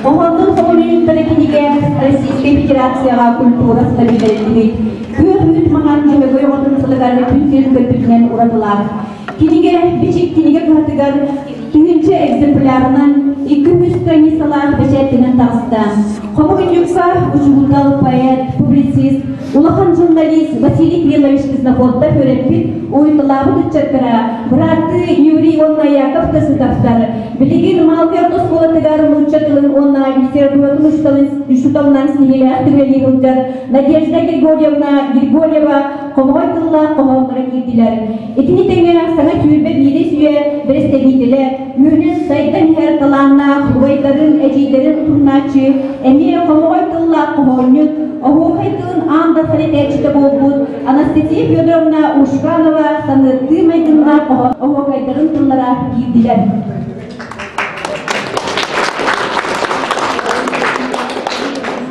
Оһоннун хомуньуттара кинигэ Российскай Федерацияҕа культура сыла биллэриллибит. Күөх үүт маҥан Дьөһөгөй оҕотун сылыгар күн сирин көрбүтүнэн уратылаах. Кинигэ бичик кинигэ кыһатыгар тыһыынча экземплярынан 200 страницалаах бэчээттэнэн таҕыста. Хомуһунньукка учуутал, поэт, публицист, улахан журналист Василий Кириллович Ксенофонтов үөрэппит уйуталаабыт ыччаттара бырааттыы Юрий уонна Яков Тасытовтар билигин Малка орто оскуолатыгар нуучча тылын уонна литературатын учууталынан ситиһиилээхтик үлэлии сылдьар Надежда Григорьевна Григорьева хомоҕой тыллаах хоһоонноро киирдилэр. Итини тэҥэ саҥа сүүрбэ биирис үйэ бэрэстэбиитэлэ үүнэн сайдан иһэр талааннаах убайдарын, эдьиийдэрин утумнааччы, эмиэ хомоҕой тыллаах хоһоонньут, оһуохай тылын аан дархан этээччитэ буолбут Анастасия Федоровна Ушканова саныаттыы майгыннаах оһуохайдарын тыллара киирдилэр.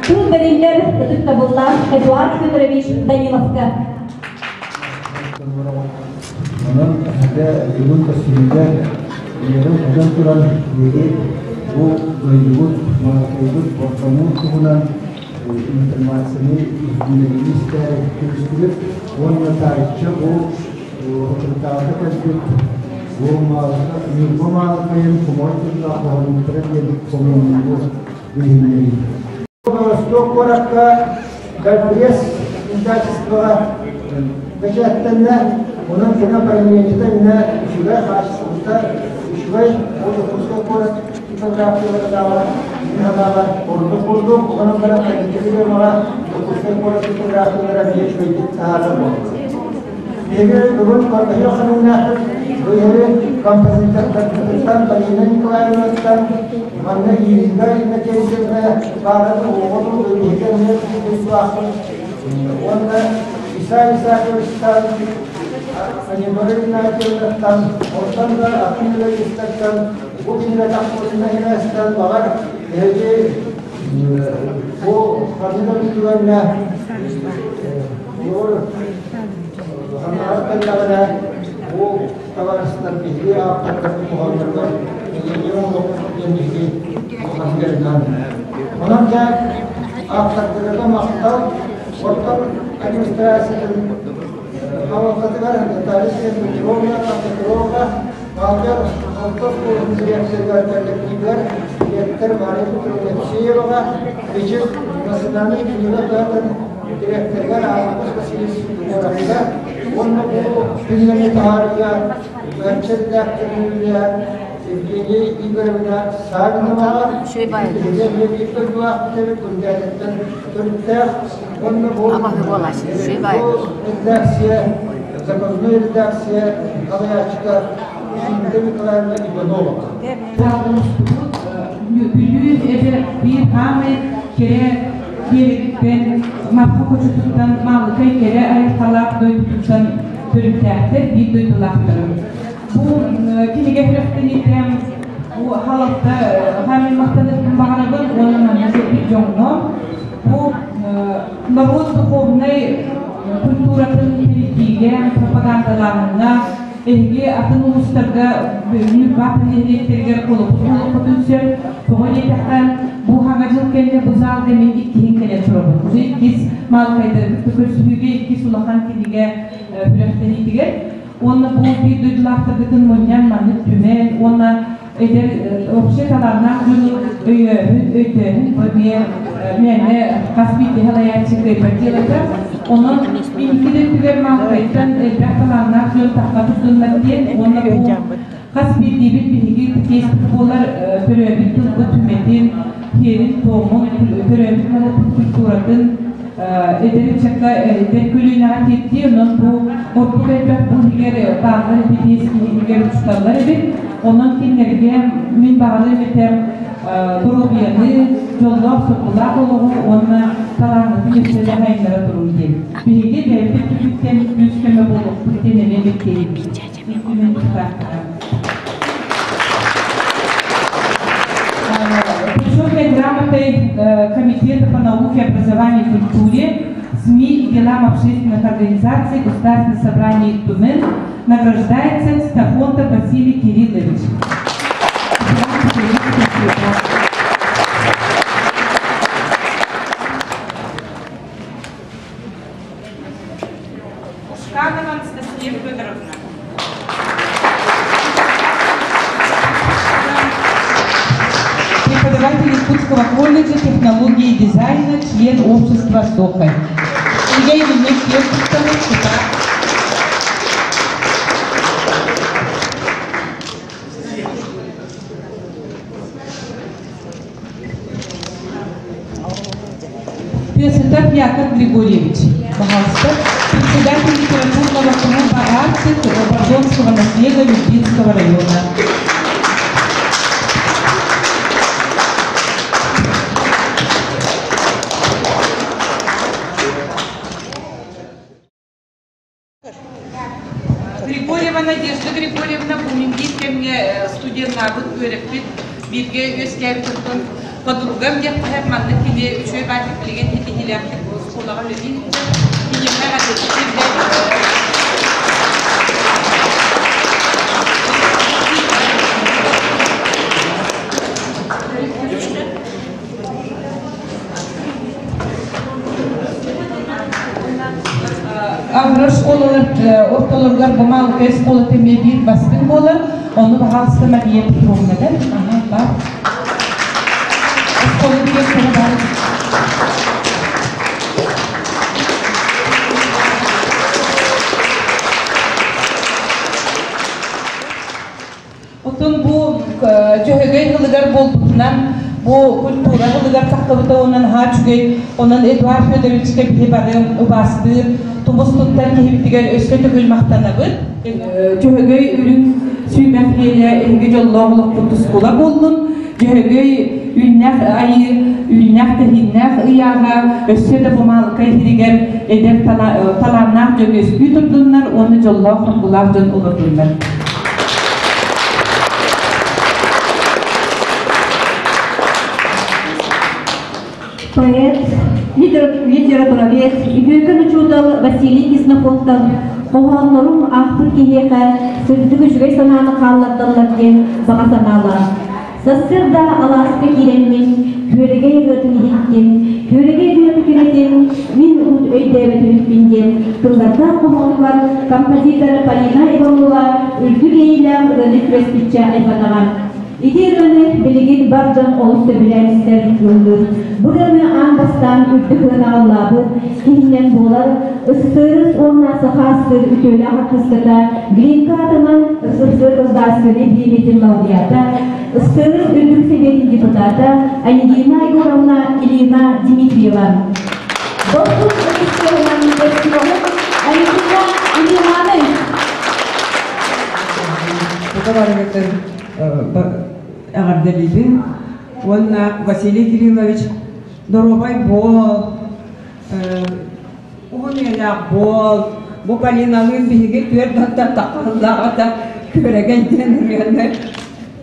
Тыл бэриллэр ытыктабыллаах Эдуард Федорович Даниловка. Онон эһэгэ бүгүн көрсүһүүгэ ийэбин хотон туран биһиги бу дойдубут, Малакайбыт Бордоҥун туһунан информацияны иһитиннэриини истээри көрүстүбүт уонна таарычча бу отчуттааҕыта кэлбит бу Маалыка Ньурба Маалыкайын хомоҕой тыллаах хоһоонньуттара диэн хомуурунньугу билиһиннэрии. Ростов куоракка Гальпресс издательствоҕа бэчээттэннэ. Онон кини параллельта иннэ үчүгэй хаачыстыбата үчүгэй ол Дьокуускай куорат типографияларынаҕа кини ордук курдук онон баран политика Дьокуускай куорат типографиялара эмиэ үчүгэйдик таһаарар буолла. Биһиги бүгүн Коркаһыах ханымнаахпыт бу иһэри композитордарбытыттан Полина Николаевнаттан манна Ирина Иннокентьевна баарын оҕону биһиги эмиэ туттуохпут уонна Исай Исаковичтан Анемора Игнатьевнаттан онтон да атын юристартан бу кинигэ тахсыбытын иһинэстэн баҕар биһиги бу ханнык түгэҥҥэ Ханаҕар кэллэҕинэ бу табаарыстар биһиги ааптардар туһалларыгар эйиэхэ оҥоруохпут диэн биһиги улаханнык Онон дьэ ааптардарга махтал, оттон администрациятын салалтатыгар Наталья Петровна Петрова, Балгар орто оскуолатын дириэктэригэр коллективыгар дириэктэр Мария Петровна Евсееваҕа, Бичик национальнай кинигэ кыһатын дириэктэригэр Август Васильевич Егоровка уонна бу кинигэни таһаарыыга үөрчэ редакторын Евгения Игоревна Савиноваҕа биһиги биир дойдулаахпыт эбит Күндээтэттэн төрүттээх уонна бу редакция заказной редакция салайааччыта Инга Николаевна Иванова. Бүлүү эбэ биир хаамай кэрэ биэрэгиттэн, Марха хочотуттан, Маалыкай кэрэ айылҕалаах дойдутуттан төрүттээхтэр, биир дойдулаахтарым. Бу кинигэ сүрэхтэниитэ бу халатта хаамай махтаныахпын баҕарабын уонна манна кэлбит дьоҥҥо бу норуот духовнай культуратын тэрийиигэ, пропагандалааһыҥҥа. Эһиги атын улуустарга Ньурба нэһилиэктэригэр холобур буолуоххутун сөп. Тоҕо диэтэххэ, бу Саҥа дьыл кэннэ бу залга мин иккиһин кэлэн турабын. Уже иккис Маалыкайдаргытта көрсүһүүгэ иккис улахан кинигэ күрэхтэһиитигэр. Уонна бу биир дойдулаахтаргытын мунньан маннык түмэн уонна эдэр вообще талааннаах дьону өйөөһүн, өйдөөһүн бу эмиэ мээнэ хас биирдии салайааччы кыайбат дьыалата. Онон инники да өттүгэр Маалыкайтан элбэх талааннаах дьон тахха турдуннар диэн уонна бу хас биирдиибит биһиги кейспит буолар төрөөбүт тылбыт түмэтин, сиэрин-туомун, төрөөбүт норуоппут культуратын эдэр ыччакка эдэр көлүөнэҕэ тиэрдии, онон бу ордук элбэх бу иһигэр бааллар эбит, биэс киһи иһигэр учууталлар эбит. Онон кинилэргэ мин баҕалыам этэ доруобуйаны, дьоллоох-соргулаах олоҕу уонна талааҥҥытын өссө да сайыннара туруҥ диэн. Биһиги бэйэбит өттүбүттэн күүс-көмө буолуохпут диэн эмиэ бэттиэйбит. Почетной грамотой Комитета по науке, образованию и культуре, СМИ и делам общественных организаций Государственного собрания Тумен награждается Стафонтов Василий Кириллович. Ушканова Анастасия Федоровна. Преподаватель Иркутского колледжа технологии и дизайна, член общества СОХА. Илья Ильич Левков, Песотов Яков Григорьевич, пожалуйста, председатель литературного клуба «Арктик» Бордонского наслега Любинского района. Григорьева Надежда Григорьевна бу мин биир кэмҥэ студеннаабыт үөрэппит бииргэ үөскээбит оттон подругам диэххэ маннык кини үчүгэй баайдык билигин ситиһиилээхтик оскуолаҕа үлэлии сылдьар киниэхэ Агро школалар ортолоругар бу Маалыкай школата эмиэ биир бастыҥ буолар. Ону баҕалыста Мария Петровна да? Аха, бар. Школа директора бар. Отон бу Дьөһөгөй ылыгар буолбутунан, бу культура ылыгар тахтыбыта онон наһаа үчүгэй. Онон Эдуард Федоровичка биһи бары убаастыыр, тумус туттар киһибитигэр өссө төгүл махтанабыт. Дьөһөгөй үрүҥ сүүмэх иэлэ эһиги дьоллоох олохпут тускула буоллун. Дьөһөгөй үүннэх айыы, үүннэх тэһииннээх ыйааҕа өссө да бу Маалыкай иһиригэр эдэр талааннаах дьон үөскүү турдуннар уонна дьоллоох хоргулаах дьон олордуннар. Поэт, литературовед, үтүөкэн учуутал Василий Ксенофонтов хоһооннорум аахпыт киһиэхэ сырдык үчүгэй санааны хааллардаллар диэн баҕа санаалаах. Сарсыарда алааска киирэммин, күөрэгэй ырыатын иһиттим, күөрэгэй ырыата кэрэтин мин урут өйдөөбөтүбүппүн диэн тыллардаах хоһоонугар композитор Полина Иванова үрдүк иэйиилээх ырыаны күрэспиччэ айбатаҕа. Ити ырыаны билигин бар дьон олус сөбүлээн истэр, ыллыыр. Бу ырыаны аан бастаан үрдүк ырыанаҕаллаабыт киһинэн буолар СССР уонна Саха СССР үтүөлээх артыыската Глинка аатынан СССР государственнай бириэмийэтин лауреата, СССР Үрдүк Сэбиэтин депутата Ангелина Егоровна Ильина Дмитриева. Дорсун режиссерынан Ангелина Ильинаны Бука барыгытын эҕэрдэлиибин уонна Василий Кириллович доруобай буол, уһун үйэлээх буол. Бу Полиналыын биһиги түөрт уонтан таххаллааҕыта күөрэгэй диэн ырыаны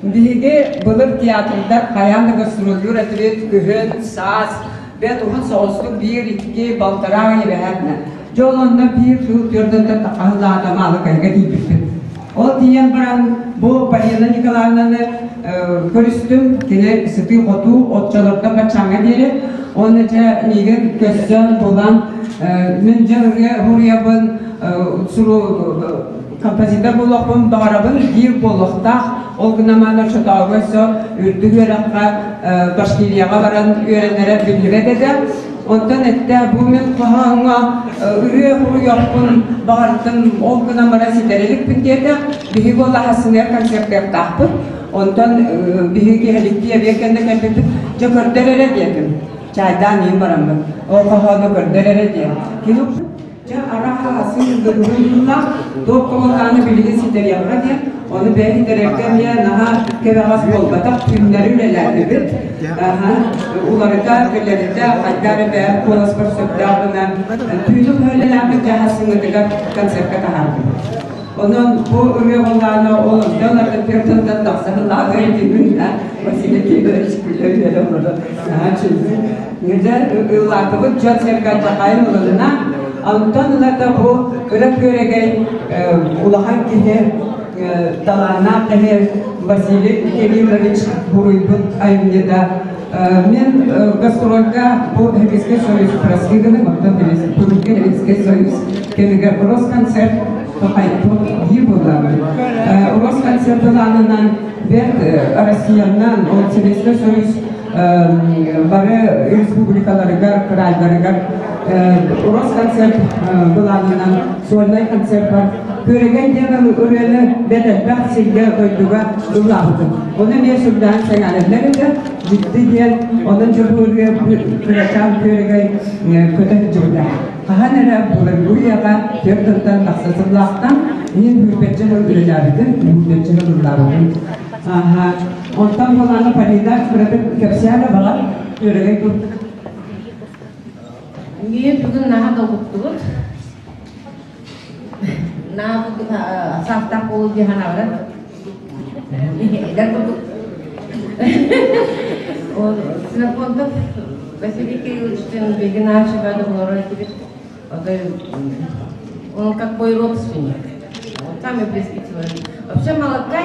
биһиги былыр театрдар хайаан да гастроллуур этибит күһүн, саас бэт уһун соҕустук биир, икки, балтараа ый эбэһээтинэ. Дьэ ол онно биир сыл түөрт уонтан таххаллаата Маалыкайга тиийбиппит. Ол тиийэн баран бу Полина Николаевнаны көрүстүм. Кини сытыы-хотуу оччолорго баччааҥҥа диэри. Уонна дьэ миигин көрсөн булан мин дьэ ырыа суруйабын, композитор буолуохпун баҕарабын диир буолуохтаах. Ол гынан баран оччотооҕу өссө үрдүк үөрэххэ Башкирияҕа баран үөрэнэрэ биллибэт этэ. Онтон эттэ бу мин хоһооҥҥо ырыа суруйуохпун баҕардым, ол гынан баран ситэрэ иликпин диэтэ. Биһиги ол аһасыныгар концертыахтаахпыт. Онтон биһиги киэһэликтии эбиэт кэннэ кэлбиппит. Дьэ көрдөр эрэ диэтим. Чаайдаан иһин бараммыт. Ол хоһоону көрдөр эрэ диэн. Кини Дьэ, арааһа сыыһыргыһыылаах туох куһаҕаны билигин ситэриэххэ диэн, ону бэйэ ситэрэргэ эмиэ наһаа кэбэҕэс буолбатах, түүннэри үлэлээтибит. Аһа, уларыта, кэлэритэ, хайдах эрэ бэйэм куоласпар сөптөөх гына түүнү үлэлээбит дьаһасыҥытыгар концертка таһаардыбыт. Онон бу ырыа буоллаҕына ол онтон атын түөрт тахса сыллааҕы этибин Василий Кириллович күлэ-үөрэ олорор. Наһаа үчүгэй. Дьэ ыллаатыбыт дьон-сэргэ алдьархайын ылынна. Онтон ылата бу кыра күөрэгэй улахан киһи талааннаах киһи Василий Кириллович буруйбут айымньыта. Мен гастрольга бу Советский Союз прослыганы, оттон бүгүнкү Советский Союз кэмигэр Росконцерт тохайту дии буоллаҕым. Росконцерт ылаанынан бэрт Россиянан, ол Советский Союз бары республикаларыгар, кыраайдарыгар Росконцерт былаанынан сольнай концерт бар. Күөрэгэй диэн ырыаны бэрт элбэх сиргэ, дойдуга ыллаабытым. Ону эмиэ сүрдээн сэҥээрэллэр этэ. Дьикти диэн, онон дьоһу ырыа кырачаан күөрэгэй көтө сылдьыбыта. Хаһан эрэ былыргы үйэҕэ түөрт тылтан тахса сыллаахтан мин сүүрбэччэ сыл үлэлээбитим, сүүрбэччэ сыл ыллаабытым. Аха. Онтон буолааны Полина кыратык кэпсээн баҕар күөрэгэй курдук. Миин бүгүн наһаа долгуттубут. Наһаа бүгүн саастаах буолуу дии санаабыта. Эдэр курдук. Ксенофонтов Василий Кирилловичтын биһиги наша олорор этибит. Он как мой родственник. Он самый близкий человек. Вообще Малакай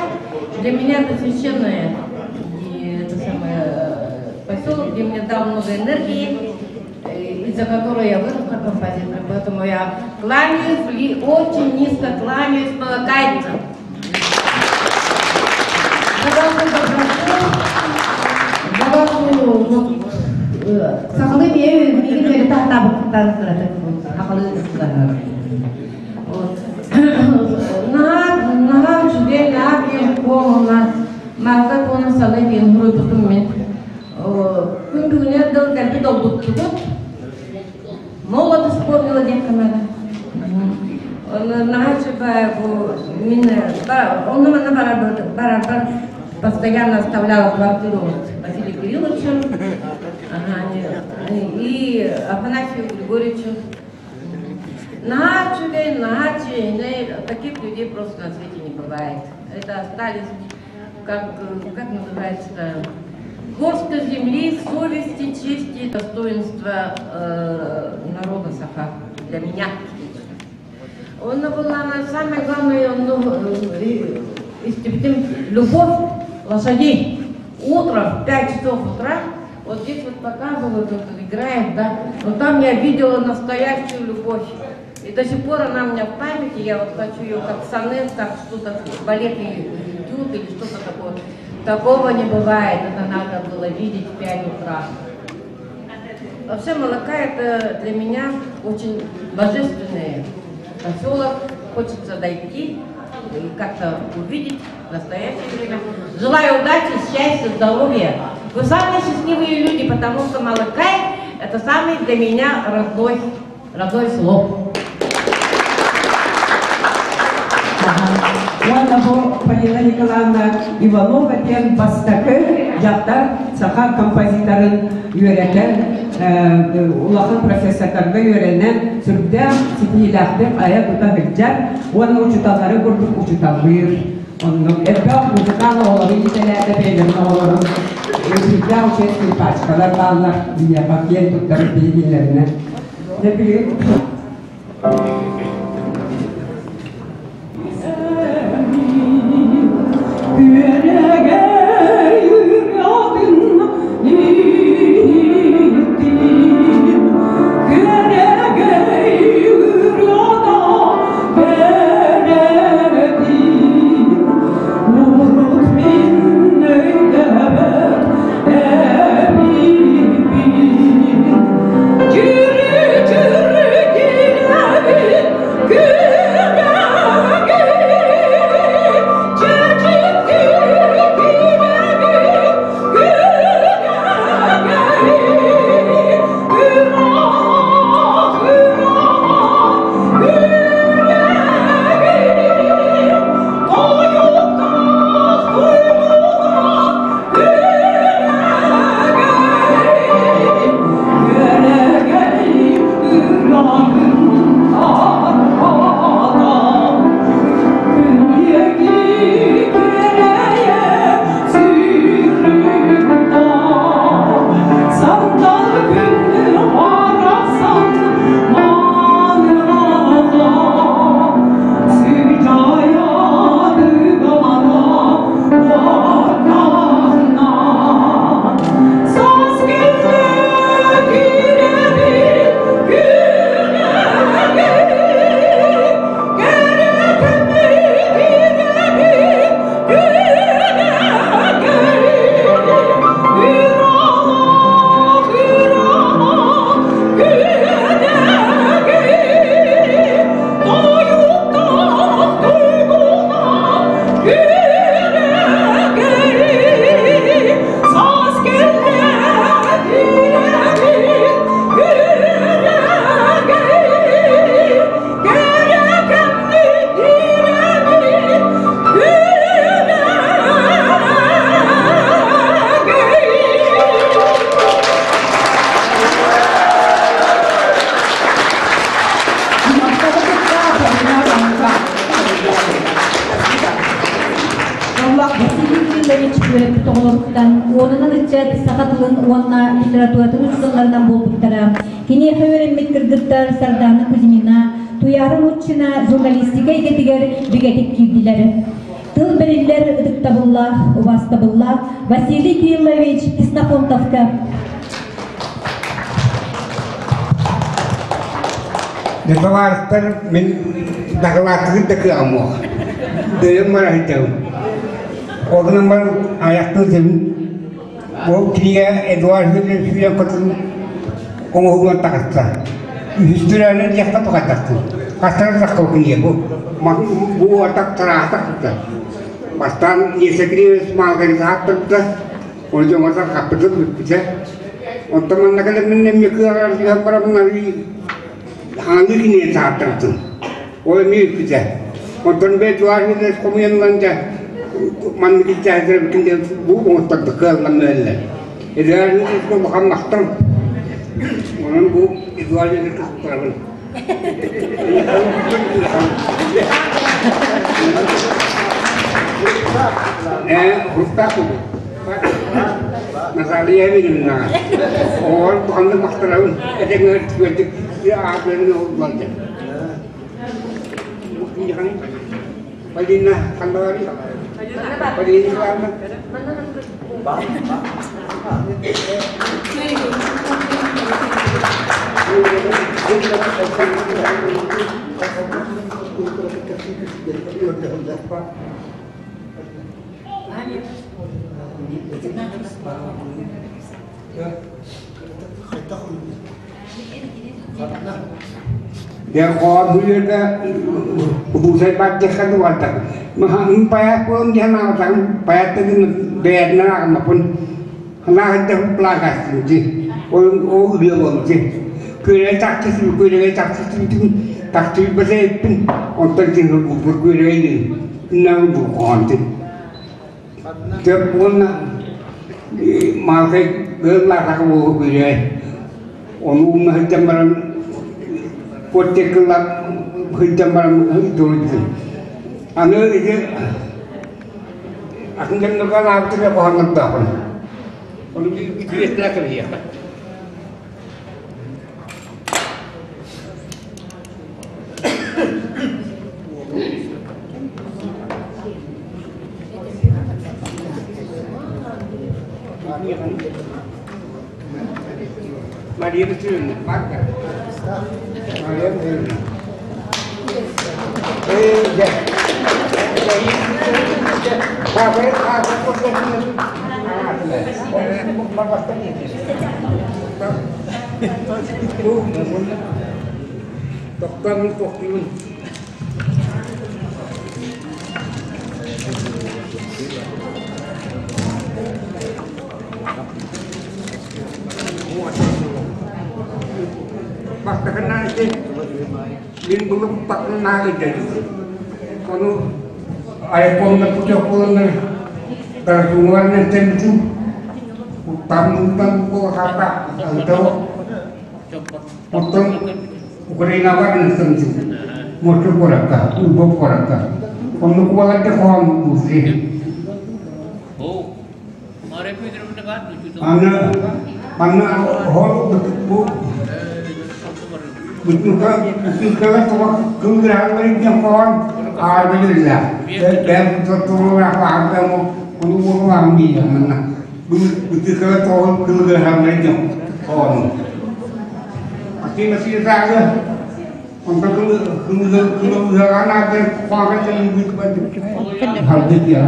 для меня это священное и это самое поселок, где мне дал много энергии, из-за которой я выросла композитором. Поэтому я кланяюсь, и очень низко кланяюсь малакайцам. За вашу доброту, за вашу вот, сахалыы миигин үөрэтэ сатаабыттан кыратык сахалыы Вот. Наһаа наһаа үчүгэй, наһаа киэҥ куоҥуна Марта куона салы диэн суруйбутум мин. Күн бүгүнүгэр дылы дэлби долгуттубут. Молодость вспомнила диэн команда. Наһаа үчүгэй бу мин онно манна барарбар постоянно оставляла квартиру вот Василию Кирилловичу ага, и Афанасию Григорьевичу. Наһаа үчүгэй, наһаа үчүгэй, таких людей просто на свете не бывает. Это остались, как, как называется, горстка земли, совести, чести, достоинства народа Саха для меня. Он была самое главное, ну, любовь лошадей. Утром в 5 часов утра, вот здесь вот показывают, вот играет, да, но там я видела настоящую любовь. И до сих пор она у меня в памяти, я вот хочу ее как сонет, как что-то, балет идет или что-то такое. Такого не бывает, это надо было видеть в 5 утра. Вообще Молока это для меня очень божественный поселок. Хочется дойти и как-то увидеть в настоящее время. Желаю удачи, счастья, здоровья. Вы самые счастливые люди, потому что Малакай – это самый для меня родной, родной село. Уонна бу Полина Николаевна Иванова диэн бастакы дьахтар саха композиторын үөрэтэн, улахан профессордарга үөрэнэн, сүрдээх ситиһиилээхтик айа-тута сылдьар уонна учууталлары курдук учууталлыыр. Оннук элбэх музыкаан оҕолору иитэлээтэ бэйэлэрин оҕолорун сүрдээх үчүгэй скрипачкалар бааллар биһиэхэ киэн туттар биһигилэринэн. Дьэ билигин Кириллович үөрэппит оҕолоруттан уонунан ыччат саха тылын уонна литературатын учууталларынан буолбуттара. Киниэхэ үөрэммит кыргыттар Сардаана Кузьмина, Туйаара Нутчина журналистика эйгэтигэр бигэтик киирдилэр. Тыл бэриллэр ытыктабыллаах, убаастабыллаах Василий Кириллович Ксенофонтовка. Дьабаартар мин дакылааттыыр да кыаҕым суох. Дөйөн бара сылдьабын. Ол гынан баран айахтыы сылдьабын. Ол кинигэ Эдуард Федорович Филипповтан оҥоһуллан таҕыста. Үһүс түрөөнү диэххэ тухайдахтын. Хастара тахха кинигэ бу. Бу атах тараахтах сылдьар. Бастаан Есекриевич Малгарин ааттарбыта. Ол дьоҥҥо тарҕаппытым бүппүтэ. Онтон манна кэлэммин эмиэ кыаҕар түһэн бараммын арыый хаҥалыы кинигэ таһааттарбытым. Ол эмиэ бүппүтэ. Онтон бэйэ туһаайыытын хомуйан ылан дьэ маннык илдьээһиннэрбитин диэн бу оҥоттордо кыаллан эрэллэр. Эдуард Ильичка улахан махтал. Онон бу Эдуард Ильичка туттарабын. Хрустаах Наталья Евгеньевна, оҕолор ханнык махтанабын этэҥҥэ түгэрдик аатырын олбан Полина ханна Полина Ивановна. Дьэ, улуусай бардыхха дугартар. Маһын паяк буолан диэн аҕатаҕым, паяттагын бэйэтинэн аҕыммаппын. Ханаахыттан плакастым дии. Ол ол ырыа буолла дии. Күөрэгэй тахтысым, күөрэгэй тахтысым тахтыйбата эппин, онтон киһи булбут күөрэгэй иннагы булкоҕон дии. Төп уонна маалкай ыаллаатаҕа буолуо күөрэгэй. Ону умна сылдьан баран куоттеккыллар сылдьан баран туруйдум. Аны ити атын дьоннорго анаабытыгар хоһооннордоохпун. Ону үтүөстээх кэбиһиэххэ. Мария Васильевна, Марка. Мария Васильевна. Тохтоомун тохтуйун. Бастакыннан ити мин былыппакыннаа ыйдайдым. Ону айфонна путев буоланнар таратууларынан тэммитим. Уттан буолахата антау. Оттон Украинаҕа ынсымтым. Морчу куоракка, Львов куоракка. Оннук буоларга хоһоон булсуй. Аны манна оһол бу бутылкалар тоҕо кылгыраһалларын диэн хоһоон аарбыйыллар. Бэйэм туруораах аарбыйам ону уолуаам диир манна. Бутылкалар тоҕо кылгыраһалларын диэн хоһоону. Атын сыытааҕы онтон кылыгаан аатын хоһоон Хардык я.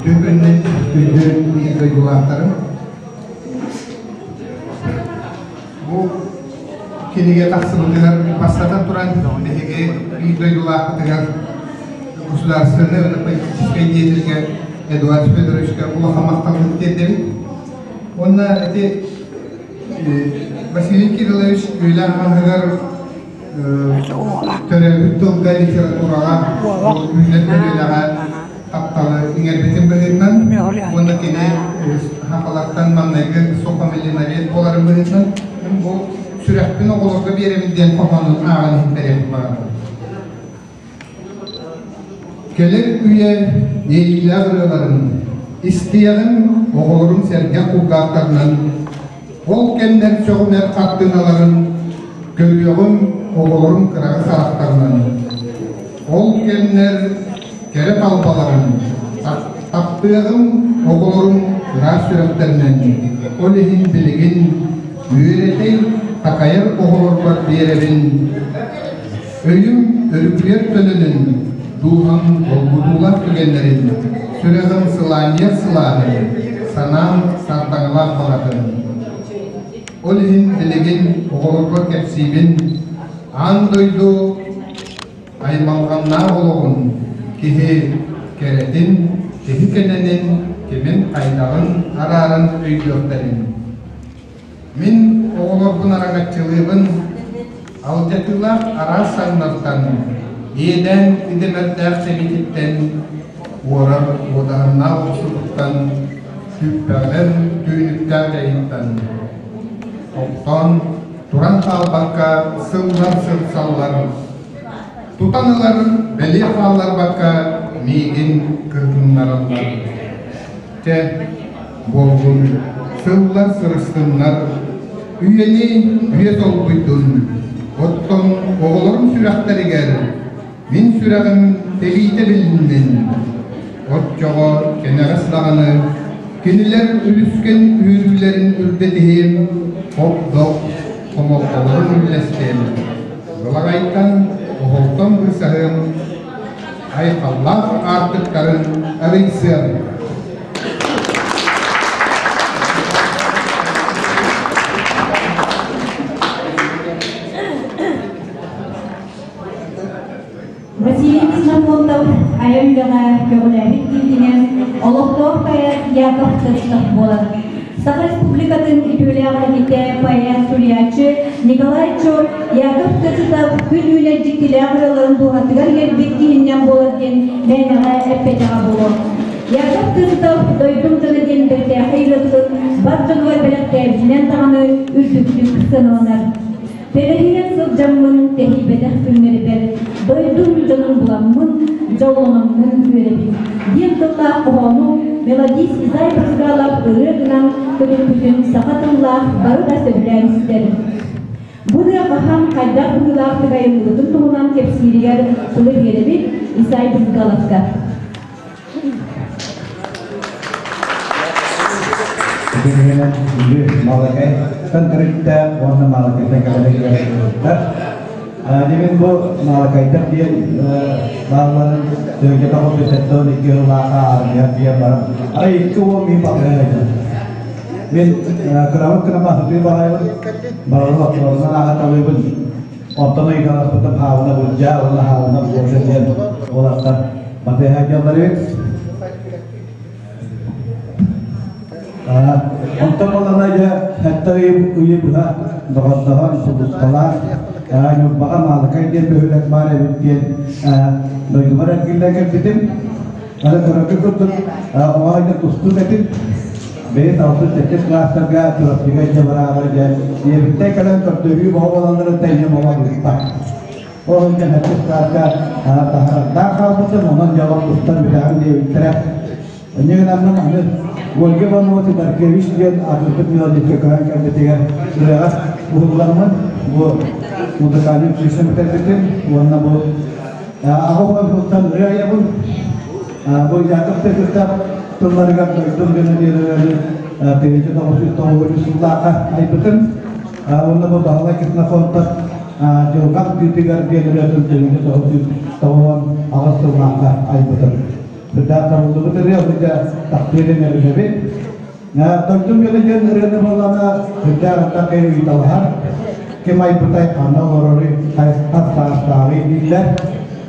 Түгүннэн күндү биир дойдулаахтарым. Бу кинигэ тахсыбытыгар бастатан туран биһиги биир дойдулаахпытыгар государственнай уонна политическай деятельгэ Эдуард Федоровичка улахан махталбытын тиэрдэбит. Уонна ити Василий Кириллович үөлээн ааһыгар төрөөбүт тылга литератураҕа үүнэр көлүөнэҕэ тапталы иҥэрбитин быһыытынан уонна кини сахалартан маҥнайгы сухомиллионер буоларын быһыытынан мин бу сүрэхпин оҕолорго биэрэбин диэн хоһоонун ааҕан иһиттэриэхпин баҕарабын. Кэлэр үйэ иэйиилээх ырыаларын истиэҕим оҕолорум сэргэх кулгаахтарынан, ол кэмнэр сөҕүмэр хартыыналарын көрүөҕүм оҕолорум кыраҕы харахтарынан. Ол кэмнэр кэрэ талбаларын таптыаҕым оҕолорум ыраас сүрэхтэринэн, ол иһин билигин үөрэтэр, такайар оҕолорбор биэрэбин. Өйүм өрүкүйэр төлөнүн, дууһам долгутуулаах түгэннэрин, сүрэҕим сылаанньыйар сылааһын, санаам сардаҥалаах баҕатын. Ол иһин билигин оҕолорбор кэпсиибин, аан дойду аймалҕаннаах олоҕун, киһи кэрэтин, киһи кэнэнин, кимин хайдаҕын арааран өйдүөхтэрин. Мин оҕолорбун араҥаччылыыбын, алдьатыылаах араас саҥнартан, иэдээн идэмэрдээх сэбиититтэн, уорар уодаһыннаах охсуутуттан, күүппэҕинэн түүнүктээх дьайыыттан. Тохтоон, туран хаалбакка сыллар сырсаллар, тутан ылар бэлиэ хаалларбакка миигин кыргыннараллар. Чэ, буоллун, сыллар сырыстыннар, үйэни үйэ солбуйдун, оттон оҕолорум сүрэхтэригэр мин сүрэҕим тэбиитэ билиннин. Оччоҕо кэнэҕэс даҕаны кинилэр үлүскэн үөрүүлэрин үрдэтиһиэм, хобдох хомолтолорун үллэстиэм, былаҕайтан, оһолтон быысаһыам, айхаллаах аартыктарын арыйсыам. Василий Ксенофонтов айар үлэҕэ көҕүлээбит киһитинэн олохтоох поэт Яков Цыцков буолар. Саха Республикатын үтүөлээх үлэһитэ, поэт, суруйааччы Николай Чор Яков Цыцков күн үүнэр дьиктилээх ырыаларын дууһатыгар иҥэрбит киһиннэн буолар диэн мээнэҕэ эппэтэҕэ буолуо. Яков Цыцков дойдум дьоно диэн бэртээхэй ырыатын бар дьонугар бэлэхтээбитинэн даҕаны үрдүктүк сыаналанар. Тэлэһийэн сылдьаммын тэһийбэтэх күннэрбэр дойдум дьонун буламмын, дьоллономмун үөрэбин диэн тыллаах хоһоону мелодист Изай Брызгалов ырыа гынан көтүппүтүн саха тыллаах бары да сөбүлээн истэр. Бу ырыа хаһан хайдах быһыылаахтык айыллыбытын туһунан кэпсииригэр тылы биэрэбит Исай Брызгаловка. Итинэн Бүлүү Малакайтан төрүттээх уонна Малакайтан кэлэн Димин бу Малакайдар диэн баалларын тыынча 972 сыллаахха аармыйа диэн баран арай 2 уон мин батыһан Мин кырабын кырама сытыы баҕайбын, барылы отторунан аҕаталыыбын. Оттон ыйыталаспытым хаалына былдьаа уонна хаалына Гоша диэн уолаттар батыһа дьоннор эбит. Онтон балана дьэ сэттэ ыйы быһа доҕордоһон сулууспалаан Ньурбаҕа Маалыкай диэн бөһүөлэк баар эбит диэн дойдубар эргиллэн кэлбитим. Аны көрөргө курдук оҕо тустуук этим. Бэйэт алтыс сэттис кылаастарга Чурапчыга илдьэ бараары дьэ ийэбиттэн кэлэн көрдөһүү бөҕө буолалларын тэйиэ буолан ыытта. Ол иһин сэттис кылааска таһаарардаах хаалбытым, онон дьолом тустан бүтэҕин диэбиттэрэ. Инньэ гынаммын аны Ольга Иванова Титаркевич диэн аатырбыт мелодистка көһөн кэлбитигэр ырыаҕа уһулламмын бу музыкальный училище бүтэрбитим уонна бу аҕа уһуктан ырыа айабын. Бу Яков Петровтар тылларыгар дойдум дьоно диэн 1993 сыллаахха айбытым. Уонна бу Баһылай Ксенофонтов Дьылҕам тыытыгар диэн ырыатын 1998 сыллаахха айбытым. Сүрдээх табыллыбыт ырыа, бу тахтыырын эрэнэбин. Дойдум дьоно диэн ырыаны буоллаҕына сүрдээх элбэх киһи ыйыталаһар. Ким айбытай, ханна олороруй, хас саастааҕый дииллэр.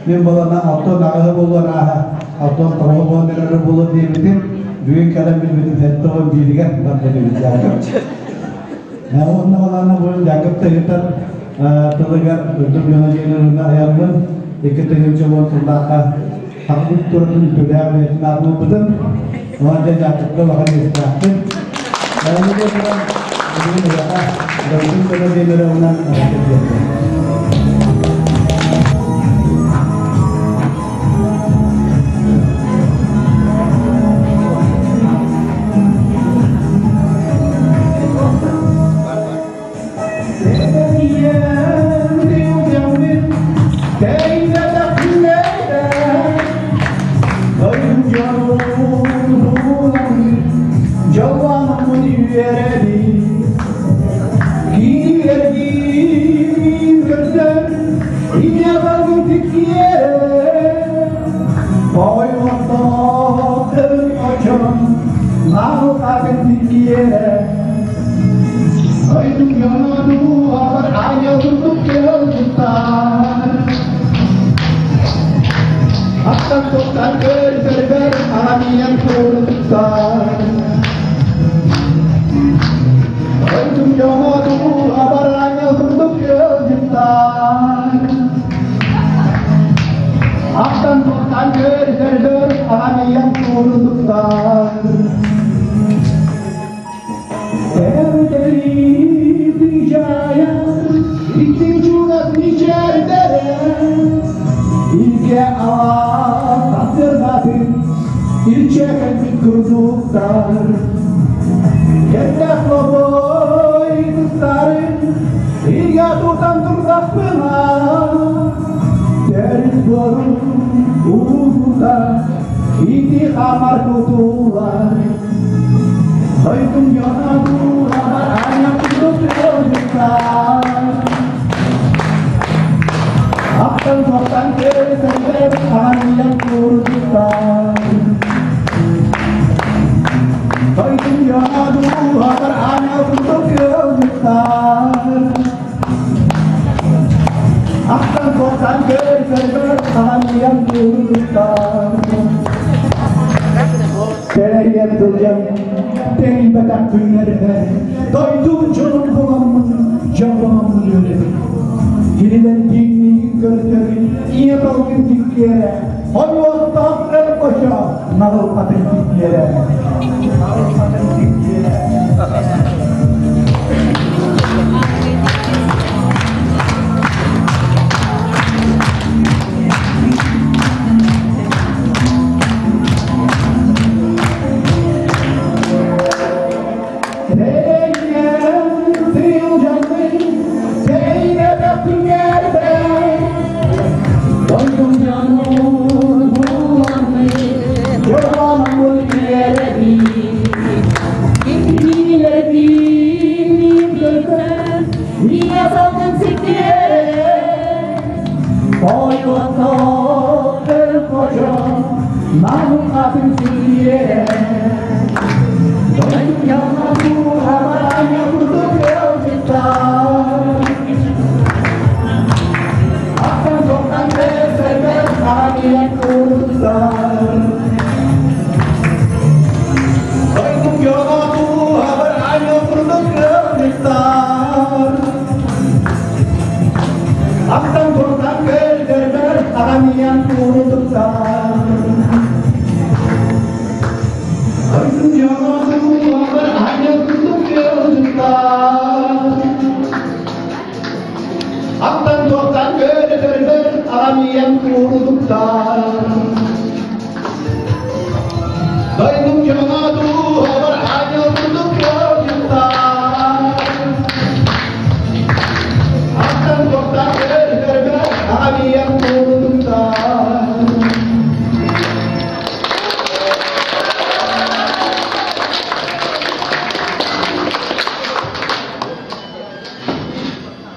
Мин буолана алтан аҕыһы буолуон ааһа, алтан тоҕуһу буолан эрэрэ буолуо диэбитим. Бүгүн кэлэн билбитим 71-гэр барда дебит Яков. Уонна балаана бу Яков Тыһытар тылыгар дойдум дьоно диэн ырыаны айаммын 2010 сыллаахха. Саха культуратын үтүөлээх үлэһитин аатын ылбытым. Онон дьэ дьаакыпка улахан иэстээхпин. Онно диэн туран, бүгүн эһиэхэ дойдум дьоно диэн ырыабынан эҕэрдэ биэрдим.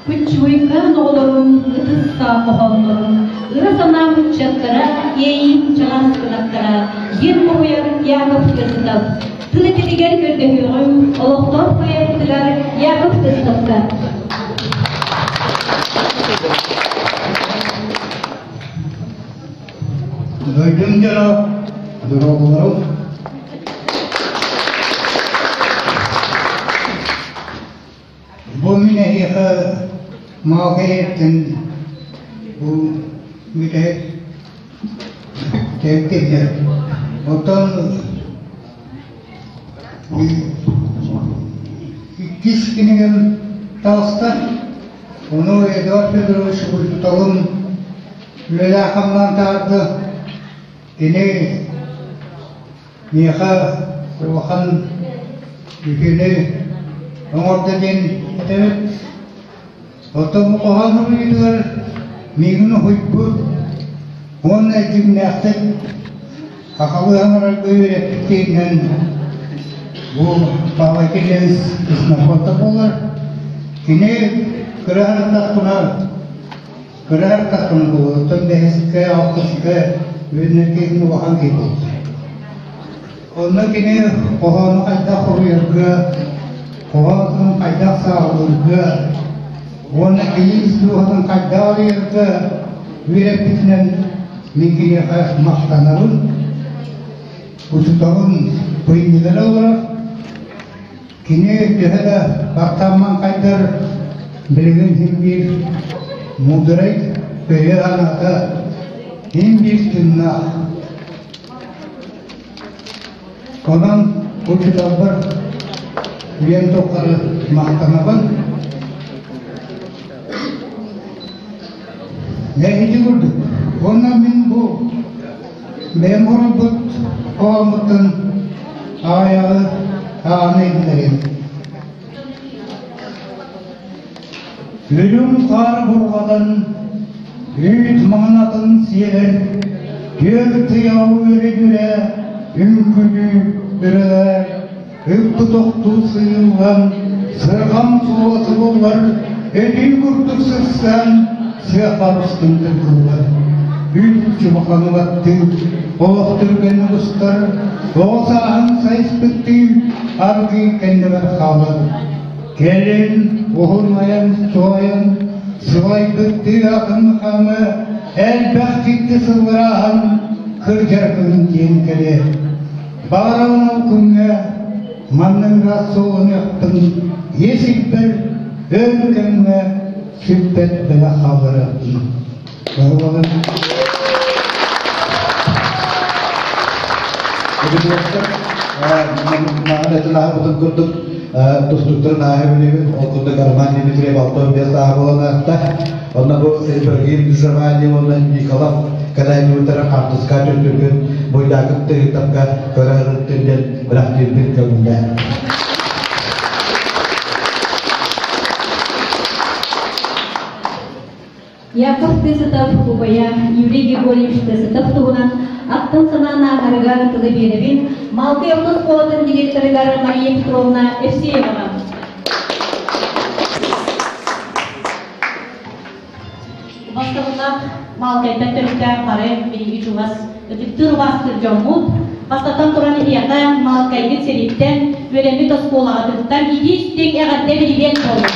Күччүгүйкаан оҕолорун ытыс хоһооннорун ыра санаа муччаттара, иэйиин чараас кынаттара диэн хоһуйар Яков Тырсытов. Тыл этигэр көрдөһүөҕүм олохтоох поэттыгар Яков Тырсытовка. Дойдум дьоно, дорооболорум. Бу мин эһиэхэ Маалкай эттэн бу бүтэһик Кэннэ. Оттон иккис кинигэм таҕыста. Ону Эдуард Федорович учууталым үлэлээх-хамнаан таһаарда. Кини миэхэ улахан үтүөнү оҥордо диэн этэбит. Оттон бу хоһоон суруйуутугар миигин уһуйбут уонна дьиҥнээхтик сахалыы саҥарарга үөрэппит киһинэн бу Павел Кириллович Ксенофонтов буолар. Кини кыра сырыттахпына кыра сырыттахпына буолуо, оттон бэһискэ, алтыска үөрэнэр киһим улахан киһи буолбута. Онно кини хоһоону хайдах хоруйарга, хоһоон хайдах саҕалыырга уонна кини ис дууһатын хайдах арыйарга үөрэппитинэн мин киниэхэ махтанабын. Учууталым быйылгыра олорор. Кини төһө да баттамман хайдар, билигин син биир муударай өйө-санаата син биир тыыннаах. Онон учууталбар үйэм тухары махтанабын. Дьэ ити курдук. Уонна мин бу бэйэм оҥорбут оҕоммуттан аҕыйаҕы ааҕан иһитиннэриэм. Үрүҥ хаар бурҕатан, үүт маҥан атын сиэлэн, түөрт ыйаҕы үөрэ-дьүрэ, үҥкүлүү өрөлөөр, ыппыт охтуу сыыллан, сырҕан суола субуллар, өтүү курдук сырсан, сыа харыстын тыргыллар. Үүт чубаханылаттыы, олох түргэнник устар, оҕо сааһын сайыспыттыы, аргыый кэннибэр хаалар. Кэлин уһун айан суойан, сылайбыттыы атын хаамы, элбэх дьикти сылларааһын кырдьар күн диэн кэлиэ. Баҕарабын ол күҥҥэ манныҥҥа суолуныахпын, ийэ сирбэр өр кэмҥэ сүппэт бэлэх хаалларыахпын. Маҕан этин аһабытын курдук тустуктарын ааһа билибин, ол курдук Роман Дмитриев 65 сааһа буолан ааста. Онно бу Ибрагим Жевани уонна Николав кэлэйбиттэрэ хаартыска түстүргүн буйдаакыт тыһыттарга көрө сырыттын диэн бэлэхтиирбин көҥүллээн. Яков Тысытов убайа Юрий Григорьевич Тысытов туһунан аттан санаан ааһарыгар тылы биэрэбин Малкай орто оскуолатын директорыгар Мария Петровна Евсееваҕа. Бастабыллаах Маалкайтан төрүттээх бары биһиги чугас ытыктыыр убаастыыр дьоммут, бастатан туран эһиэхэ Маалкайгыт сириттэн, үөрэммит оскуолаҕытыттан итии-истиҥ эҕэрдэ билиэн буоллун.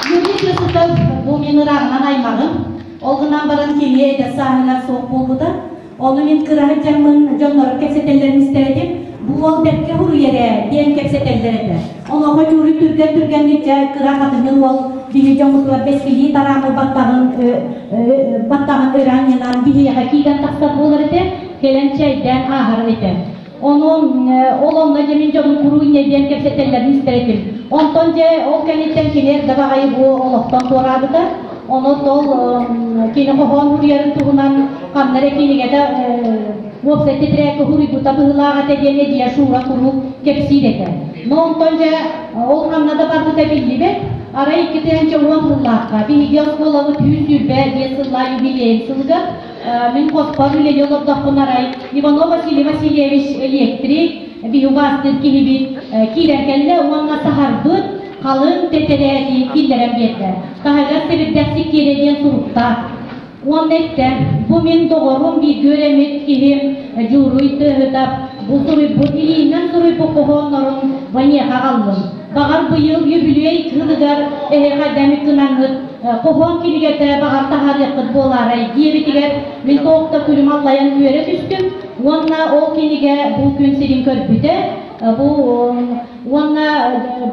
Юрий Тысытов бу мин ырааҕынан аймаҕым. Ол гынан баран кини эдэр сааһыгар суох буолбута. Ону мин кыраһа дьаммын дьоннору кэпсэтэллэрин истэр этим. Бу уол бэркэ суруйар ээ диэн кэпсэтэллэр этэ. Онуоха Дьууруй түргэн-түргэнник дьэ кыра хатыҥыр уол биһи дьоммутугар бэскилии тараамы баттаҕын баттаҕын өрө анньынан биһиэхэ киирэн тахсар буолар этэ, кэлэн чэйдээн ааһар этэ. Ону ол онно дьэ мин дьонум куруук инньэ диэн кэпсэтэллэрин истэр этим. Онтон дьэ ол кэнниттэн кини эрдэ баҕайы бу олохтон туораабыта. Онон ол кини хоһоон суруйарын туһунан ханна эрэ кинигэтэ уопсай тэтэрээккэ суруйбута быһыылаах этэ диэн эдьиийэ Шура куруук кэпсиир этэ. Но онтон дьэ ол ханна да барбыта биллибэт. Арай 2010 сыллаахха биһиги оскуолабыт 125 сыллаах юбилейын сылыгар Мин хоспор үлэлии олордохпун арай Иванов Василий Васильевич электрик, биһи убаастыыр киһибит киирэн кэллэ уонна саһарбыт халыҥ тэтэрээти киллэрэн биэрдэ. Таһыгар сэбирдэх сиккиэрэ диэн суруктаах. Уонна эттэ, бу мин доҕорум бииргэ үөрэммит киһим Дьууруй Тыаһытап бу суруйбут илиинэн суруйбут хоһооннорун Ванеха аҕаллым. Баҕар быйыл үбүлүөй кыылыгар эһиэхэ дэмик гынаҥҥыт хоһоон кинигэтэ баҕар таһаарыаххыт буолаарай диэбитигэр мин туох да күлүм аллайан үөрэ түстүм уонна ол кинигэ бу күн сирин көрбүтэ бу уонна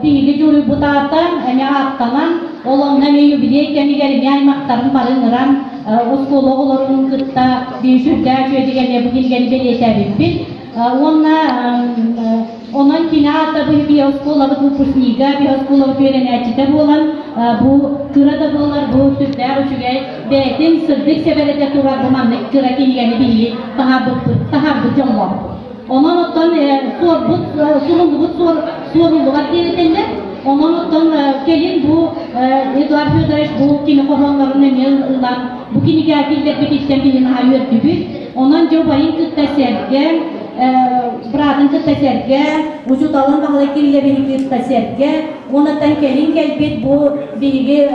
биһиги дьуруйбут аата эмиэ ааттанан ол онно эмиэ юбилей кэмигэр эмиэ аймахтарын бары ыҥыран оскуола оҕолорун кытта сүрдээх үчүгэйдик эмиэ бу кинигэни бэлиэтээбиппит. Уонна онон кини аата бу биоскуолабыт выпускнига, биоскуолабыт үөрэнээччитэ буолан, бу кыра да буолар бу сүрдээх үчүгэй бэйэтин сырдык сэбэрэтэ турар бу маннык кыра кинигэни биһиги таһаарбыппыт, таһаарбыт дьоллоохпут. Онон оттон суорбут, суруллубут суор, суоруллубат диэн этэллэр. Онон оттон кэлин бу Эдуард Федорович бу кини хоһооннорун эмиэ ылан, бу кинигэ киллэрбититтэн биһи наһаа үөрдүбүт. Онон дьэ убайын кытта сэргэ, быраатын кытта сэргэ, учууталын Баһылай Кириллэбиһи кытта сэргэ, уоннаттан кэлин кэлбит бу биһиги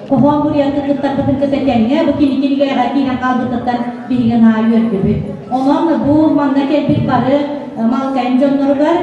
хоһоон буруйан кыттарбытын кытта тэҥҥэ бу кини кинигэҕэ киирэн хаалбытыттан биһиги наһаа үөрдүбүт. Онон бу манна кэлбит бары Малкайым дьонноругар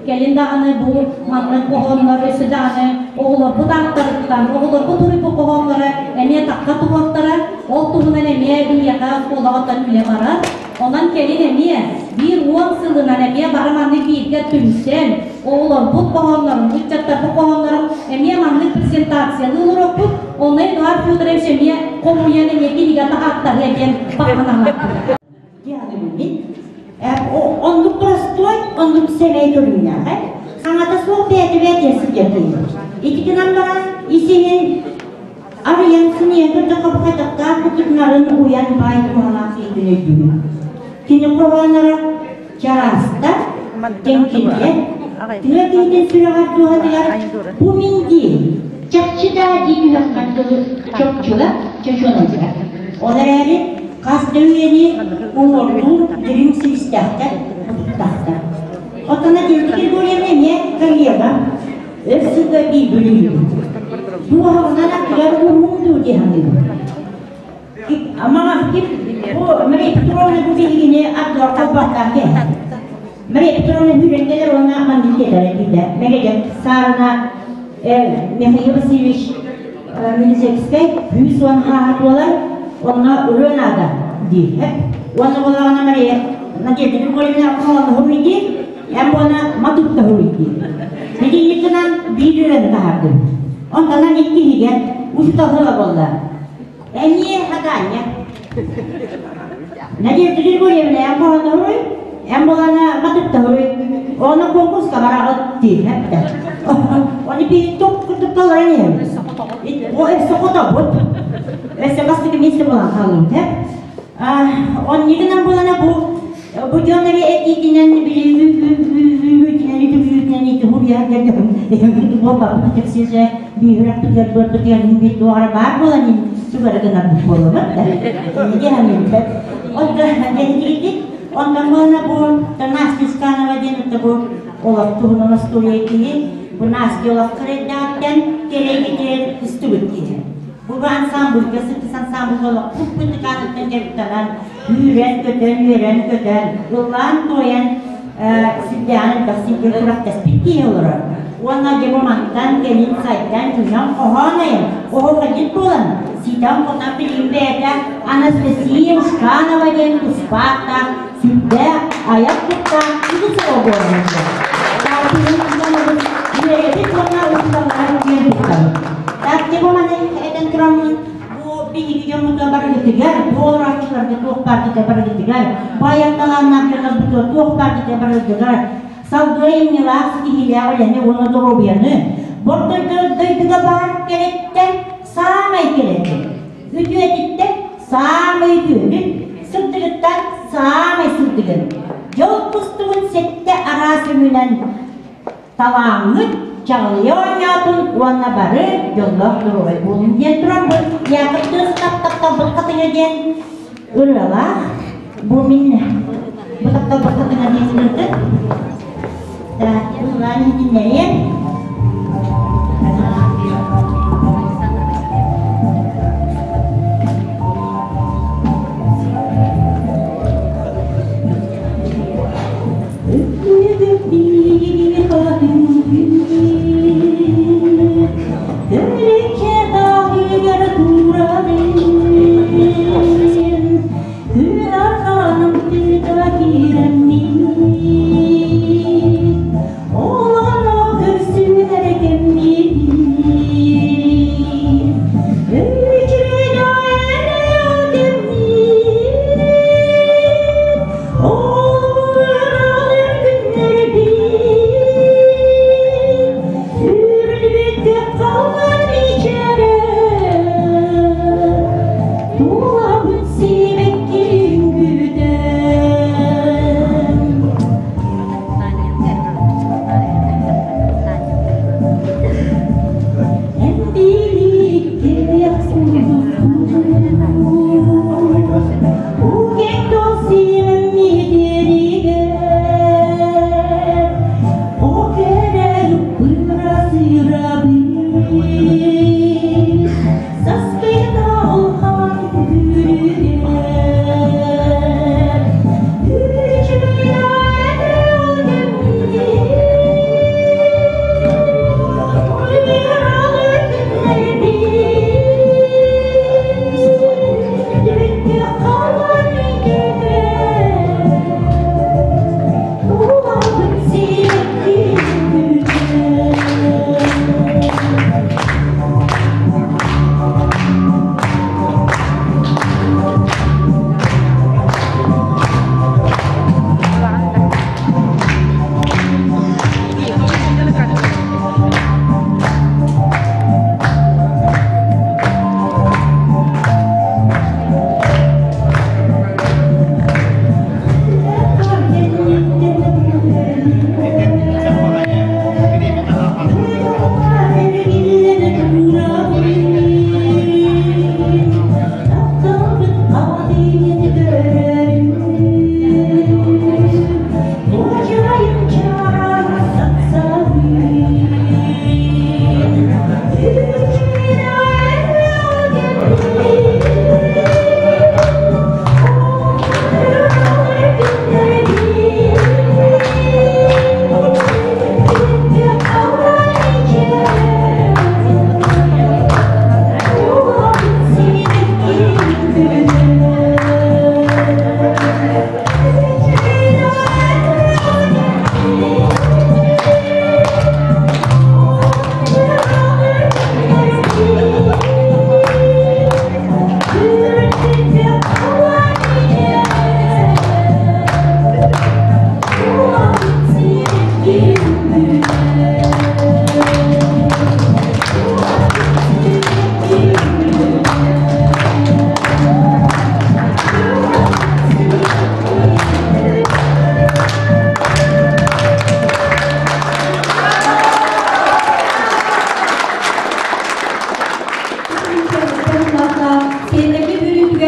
кэлин даҕаны бу маннык хоһооннор өссө даҕаны оҕолорбут ааттарыттан, оҕолорбут уруйбут хоһоонноро эмиэ тахха туруохтара, ол туһунан эмиэ биһиэхэ оскуолаҕа үлэ барар. Онон кэлин эмиэ биир уон сылынан эмиэ бары маннык бииргэ түмсэн, оҕолорбут хоһооннорун, ыччаттарбыт хоһооннорун эмиэ маннык презентациялыы олоруохпут. Онно Эдуард Федорович эмиэ хомуйан эмиэ кинигэ таһааттарыа диэн баҕанаһар. Оннук простой, оннук сэмэй көрүҥнээх. Саҥата суох бэйэтэ сылдьар киһи. Ити гынан баран исиһин арыйан сыныйан көрдөххө бу хайдахтаах курдук нарын уйан баай туһалаах киһитин өйдүүбүн. Кини хоһоонноро чараастар, дьэҥкиргэ, тыа киһитин сүрэҕэр дууһатыгар бу мин дии, чахчы даа дии түһэххэр дылы чопчула чочуонайдар. Ол эрээри хас да үйэни уҥуордуур дириҥ силистээхтэр, мутуктаахтар. Оттон Надежда Григорьевна эмиэ коллега, өр сылга бииргэ үлэлиибит. Дууһабынан аттыгар уһуум дуу дии саныыбын. Маҥа ким бу Мария Петровна бу биһигини аттыгар холбоохтоох киһи. Мария Петровна үүрэн кэлэр уонна маннык диэтэр диэтэ. Мэгэдьэк Саарына Михаил Васильевич Милицейскэй 110 хааһа туолар, онно ырыа наада диир. Уонна буоллаҕына Мария Надежда Григорьевна хоһооноһуруй диир, эн буона матыктаһуруй диир. Итинник гынан биир ырыаны таһаардым. Онтонан иккиһигэр учууталлара буолла. Эмиэ хатаанньа. Надежда Григорьевна эн хоһооноһуруй, эн буолана матыктаһуруй. Оны конкурска бараҕыт диир эптэ. Оны биир тук курдук толорон иһэбит. О өссө хотобут. Өссө бастакы миэстэ буолан хааллыбыт. Оннигынан буолана бу бу дьон эри этиитинэн били үүтүнэн үтүгүүтүнэн ити хуруйар буолбаппыт тексиже бииррэхпитигэр буорбутугар бит туоҕара баар буолан сугары гынар буолабыт диһаминтет онтон буолана бу Настя Сканова диэн это бу олох туһунан остуоруйа киһи бу Настя олох кырайдааттан кэлэйгитигэр ыстыбыт киһи бу ансамбльга сыттыс ансамбльга олох пуппутукаатыттан дьарыктанан үүрэн-көтөн, үөрэн-көтөн, ыллаан-туойан сүрдээҕин элбэх сиргэ күрэхтэспит киһи олорор. Уонна дьэ бу мантан кэлин сайдан, үүнэн хоһоон айан, оһуохайдьыт буолан, ситэн-хотон билигин бэйэтэ Анастасия Ушканова диэн туспа ааттаах сүрдээх айах куттаах үгүс оҕо буолан үөрэбит уонна учууталлар диэн туттабыт. Так дьэ бу маны этэн тураммын бу биһиги дьоммутугар барыгытыгар, бу олорооччуларга туох баардыта барыгытыгар, бу айар талааннаах дьоннорбутугар туох баардыта барыгытыгар салгыы айымньылаах ситиһиилээх үлэни уонна доруобуйаны бордойдуга баар кэрэттэн саамай кэрэтин, үтүөтүттэн саамай үтүөнүн, сырдыгыттан саамай сырдыгын, дьол кустугун сэттэ араас өҥүнэн талааҥҥыт чаҕылыйа оонньоотун уонна бары дьоллоох доруобай буолун диэн тураммыт Яков тыас тапталбыт хатыҥа диэн ырыалаах бу мин бу тапталбыт хатыҥа диэн ырыатын ыллаан иһитиннэриэм.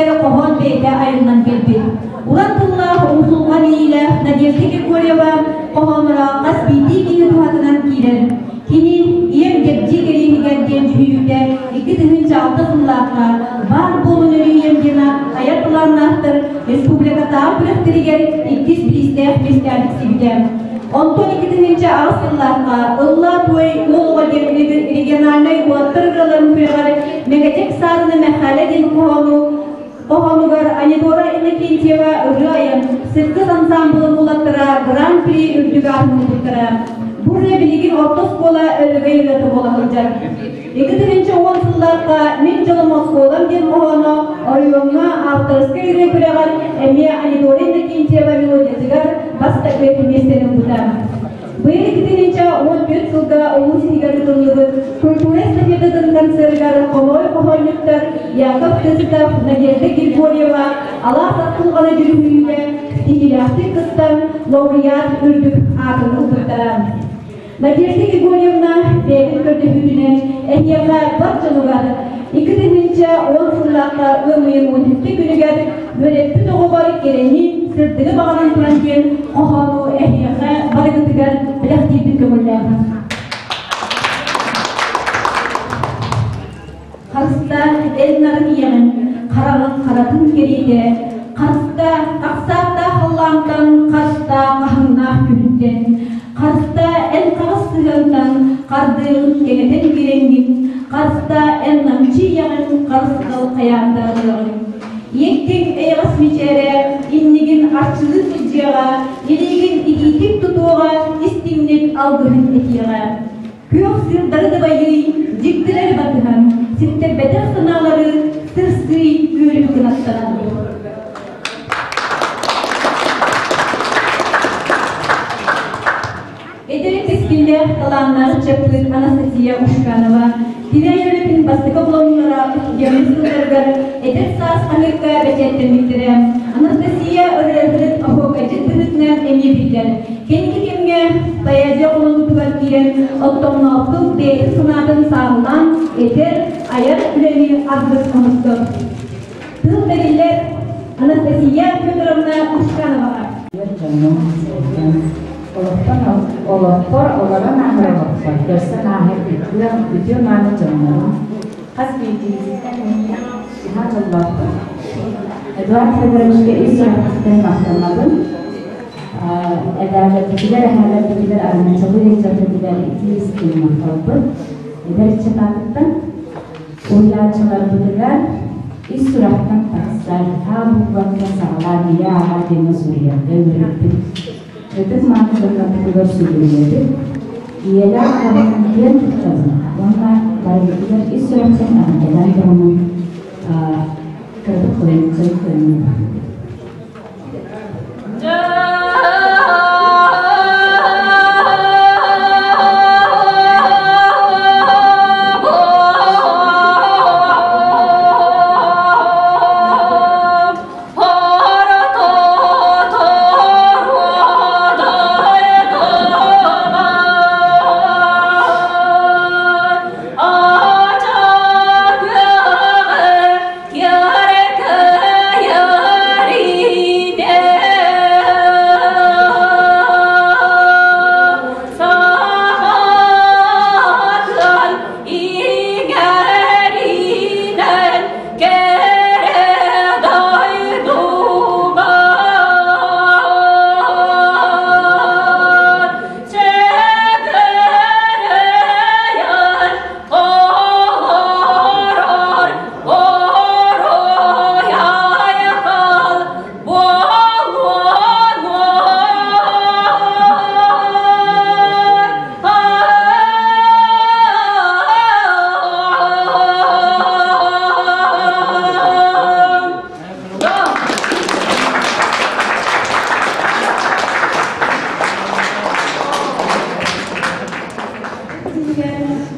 иһигэр хоһоон бэйэтэ айыллан кэлбит. Уран тыллаах умсулҕан иилээх Надежда Григорьева хоһоонноро хас биирдии киһи туһатынан киирэр. Кини ийэм Дьэбдьи кэриэһигэр диэн дьүһүйүүтэ 2006 сыллаахха баар буолун өрүү диэн айар былааннаахтар республикатааҕы күрэхтэригэр иккис бириистээх миэстэҕэ тиксибитэ. Онтон 2008 сыллаахха Ыллаа туой уол оҕо диэн региональнай уолаттар ырыаларын күрэҕэр Мэгэдьэк Саарына Мэхээлэ диэн хоһоону хоһоонугар Анидора Иннокентьева ырыа айан, Сыркыс ансаамбылын уолаттара Гран-при үрдүк аатын ылбыттара. Бу ырыа билигин орто оскуола өрөгөй ырыата буола сылдьар. 2010 сыллаахха «Мин дьолум оскуолам» диэн хоһооно оройуоҥҥа авторскай ырыа күрэҕэр эмиэ Анидора Иннокентьева мелодиятыгар бастакы миэстэни ылбыта. Быйыл 2014 сылга улуус иһигэр ыытыллыбыт культура эстафетатын концерыгар хомоҕой хоһоонньуттар Яков Тысытов, Надежда Григорьева алаас аттылҕаны дьүрүһүйүүгэ тиһилээхтик кыттан лауреат үрдүк аатын ылбыттара. Надежда Григорьевна бэйэтин көрдөһүүтүнэн эһиэхэ бар дьонугар 2010 сыллаахха ыам ыйын 17 күнүгэр үөрэппит оҕобор кэрэни, сырдыгы баҕаран туран диэн хоһоону эһиэхэ барыгытыгар бэлэхтиирбин көҥүллээххин. Харыста эн нарын ийэҕин, хараҕын харатын кэриэтэ, харыста хахсааттаах халлаантан, харыста хаһыҥнаах күһүнтэн, харыста эн хаҕыс сыһыантан, хардыыгын кэҥэтэн биэрэҥҥин, харыста эн намчы ийэҕин, харысхал хайаан да ылыаҕыҥ. Иэктиҥ эйэҕэс мичээрэ, иннигин арчылыы сылдьыаҕа, илиигин итиитик тутуоҕа, истиҥник алгыһын этиэҕэ. Күөх сыырдары дабайыы, дьиктилэри батыһан, ситтэрбэтэх санаалары сырсыы үөрүү кынаттанан. Эдэр кэскиллээх талааннаах чаппыт Анастасия Ушканова Тирэй үлэтин бастакы обломнара устудьуоннар сылларыгар эдэр саас хаһыакка бэчээттэммиттэрэ. Анастасия ырыаһыт оһуокайдьыт быһыытынан эмиэ биллэр. Кэнники кэмҥэ поэзия холонуутугар киирэн, оттомноохтук бэйэтин санаатын сааһылаан этэр, айар үлэни аргыс оҥостор. Тыл бэриллэр Анастасия Федоровна Ушкановаҕа. Олохтон олохпор олорон ааһар олохпор көрсөн ааһар үтүө, үтүө мааны дьоннорум хас биирдиигититтэн наһаа дьоллоохпун. Эдуард Федоровичка ис сүрэхпиттэн махтанабын. Эбээлэрбитигэр, эһээлэрбитигэр, араҥаччылыы ыалдьарбытыгар итии истиҥ махталбыт. Эдэр ыччатаатыттан уһуйааччыларбытыгар ис сүрэхтэн тахсар, аа букваттан саҕалаан ийэ аҕа диэҥҥэ суруйарга үөрэппит. Ытык мааны дьоннорбутугар сүгүрүйэбит. Ийэлээх аҕабын киэн туттабын уонна барыбытыгар ис сүрэхтэн эҕэрдэлээн тураммын кырдьык хойукка көрүнэбин.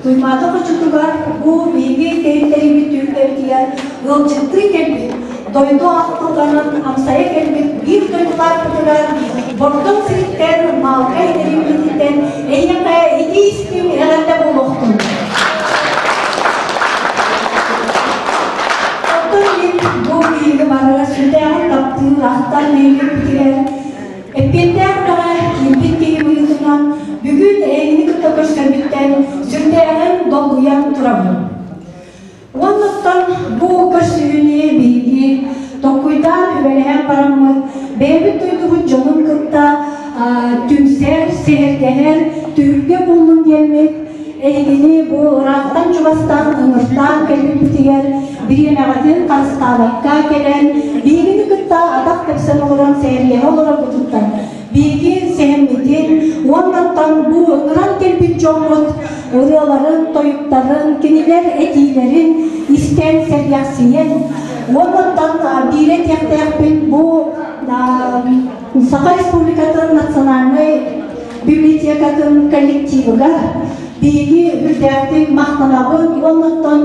Туймаада хочотугар бу биһиги тэрилтэбит түмүктэригэр ыалдьыттыы кэлбит, дойду ахтылҕанын амсайа кэлбит биир дойдулаахпытыгар Бордоҥ сириттэн Маалкай тэрилтэтиттэн эйиэхэ итии-истиҥ эҕэрдэ буолуохтун! Оттон мин бу биһиги сэһэргэһэн бараммыт, бэйэбит дойдубут дьонун кытта түмсэр, сэһэргэһэр түһүлгэ буоллун диэммит, эһигини бу ыраахтан-чугастан ыҥыртаан кэлбиппитигэр бириэмэҕитин харыстаабакка кэлэн, биһигини кытта атах тэпсэн олорон сэһэргэһэ олороргутуттан биһиги сэһэммитин уоннаттан бу ыҥыран кэлбит дьоммут ырыаларын, тойуктарын, кинилэр этиилэрин истэн сэргэхсийэн уоннаттан биирэ этиэхтээхпин бу Саха Республикатын национальнай библиотекатын коллективыгар биһиги үрдээхтик махтанабыт уоннаттан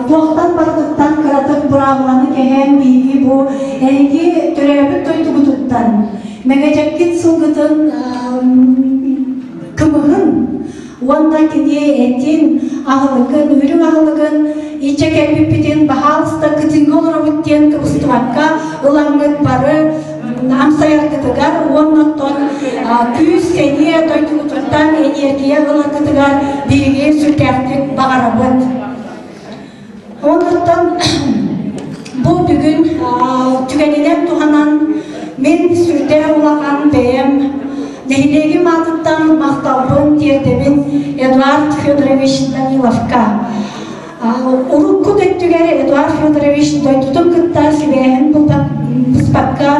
туохтан барытыттан кыратык быраабыланы кэһэн биһиги бу эһиги төрөөбүт дойдубутуттан Мэҥэдьэккит сылгытын кымыһын уонна кини этин, аһылыгын, үрүҥ аһылыгын иччэ кэлбиппитин баһаалыста кытыыга олоробут диэн кыбыстыбакка ыламмыт бары амсайаргытыгар уонна оттон күүс-сэниэ дойдугутуттан энергия ыларгытыгар биһиги сүрдээхтик баҕарабыт. Онуттан бу бүгүн түгэнинэн туһанан мин сүрдээх улахан бэйэм нэһилиэгим аатыттан махталбын тиэрдэбин Эдуард Федорович Даниловка. Урукку өттүгэр Эдуард Федорович дойдутун кытта сибээһин быспакка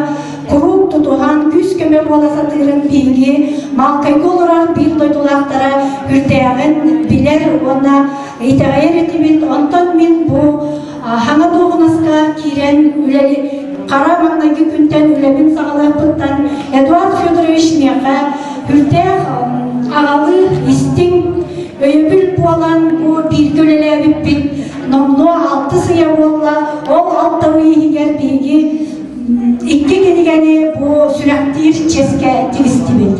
куруук тутуһан күүс-көмө буола сатыырын биһиги Маалкайга олорор биир дойдулаахтара үрдээҕин билэр уонна Итэҕэйэр этибит, онтон мин бу хаҥа дуоһунаска киирэн үлэли хара маҥнайгы күнтэн үлэбин саҕалыахпыттан Эдуард Федорович миэхэ үрдээх аҕалыы истиҥ өйөбүл буолан бу бииргэ үлэлээбиппит номнуо алтыс ыйа буолла. Ол алта ый иһигэр биһиги икки кинигэни бу сүрэхтиир чиэскэ тигистибит.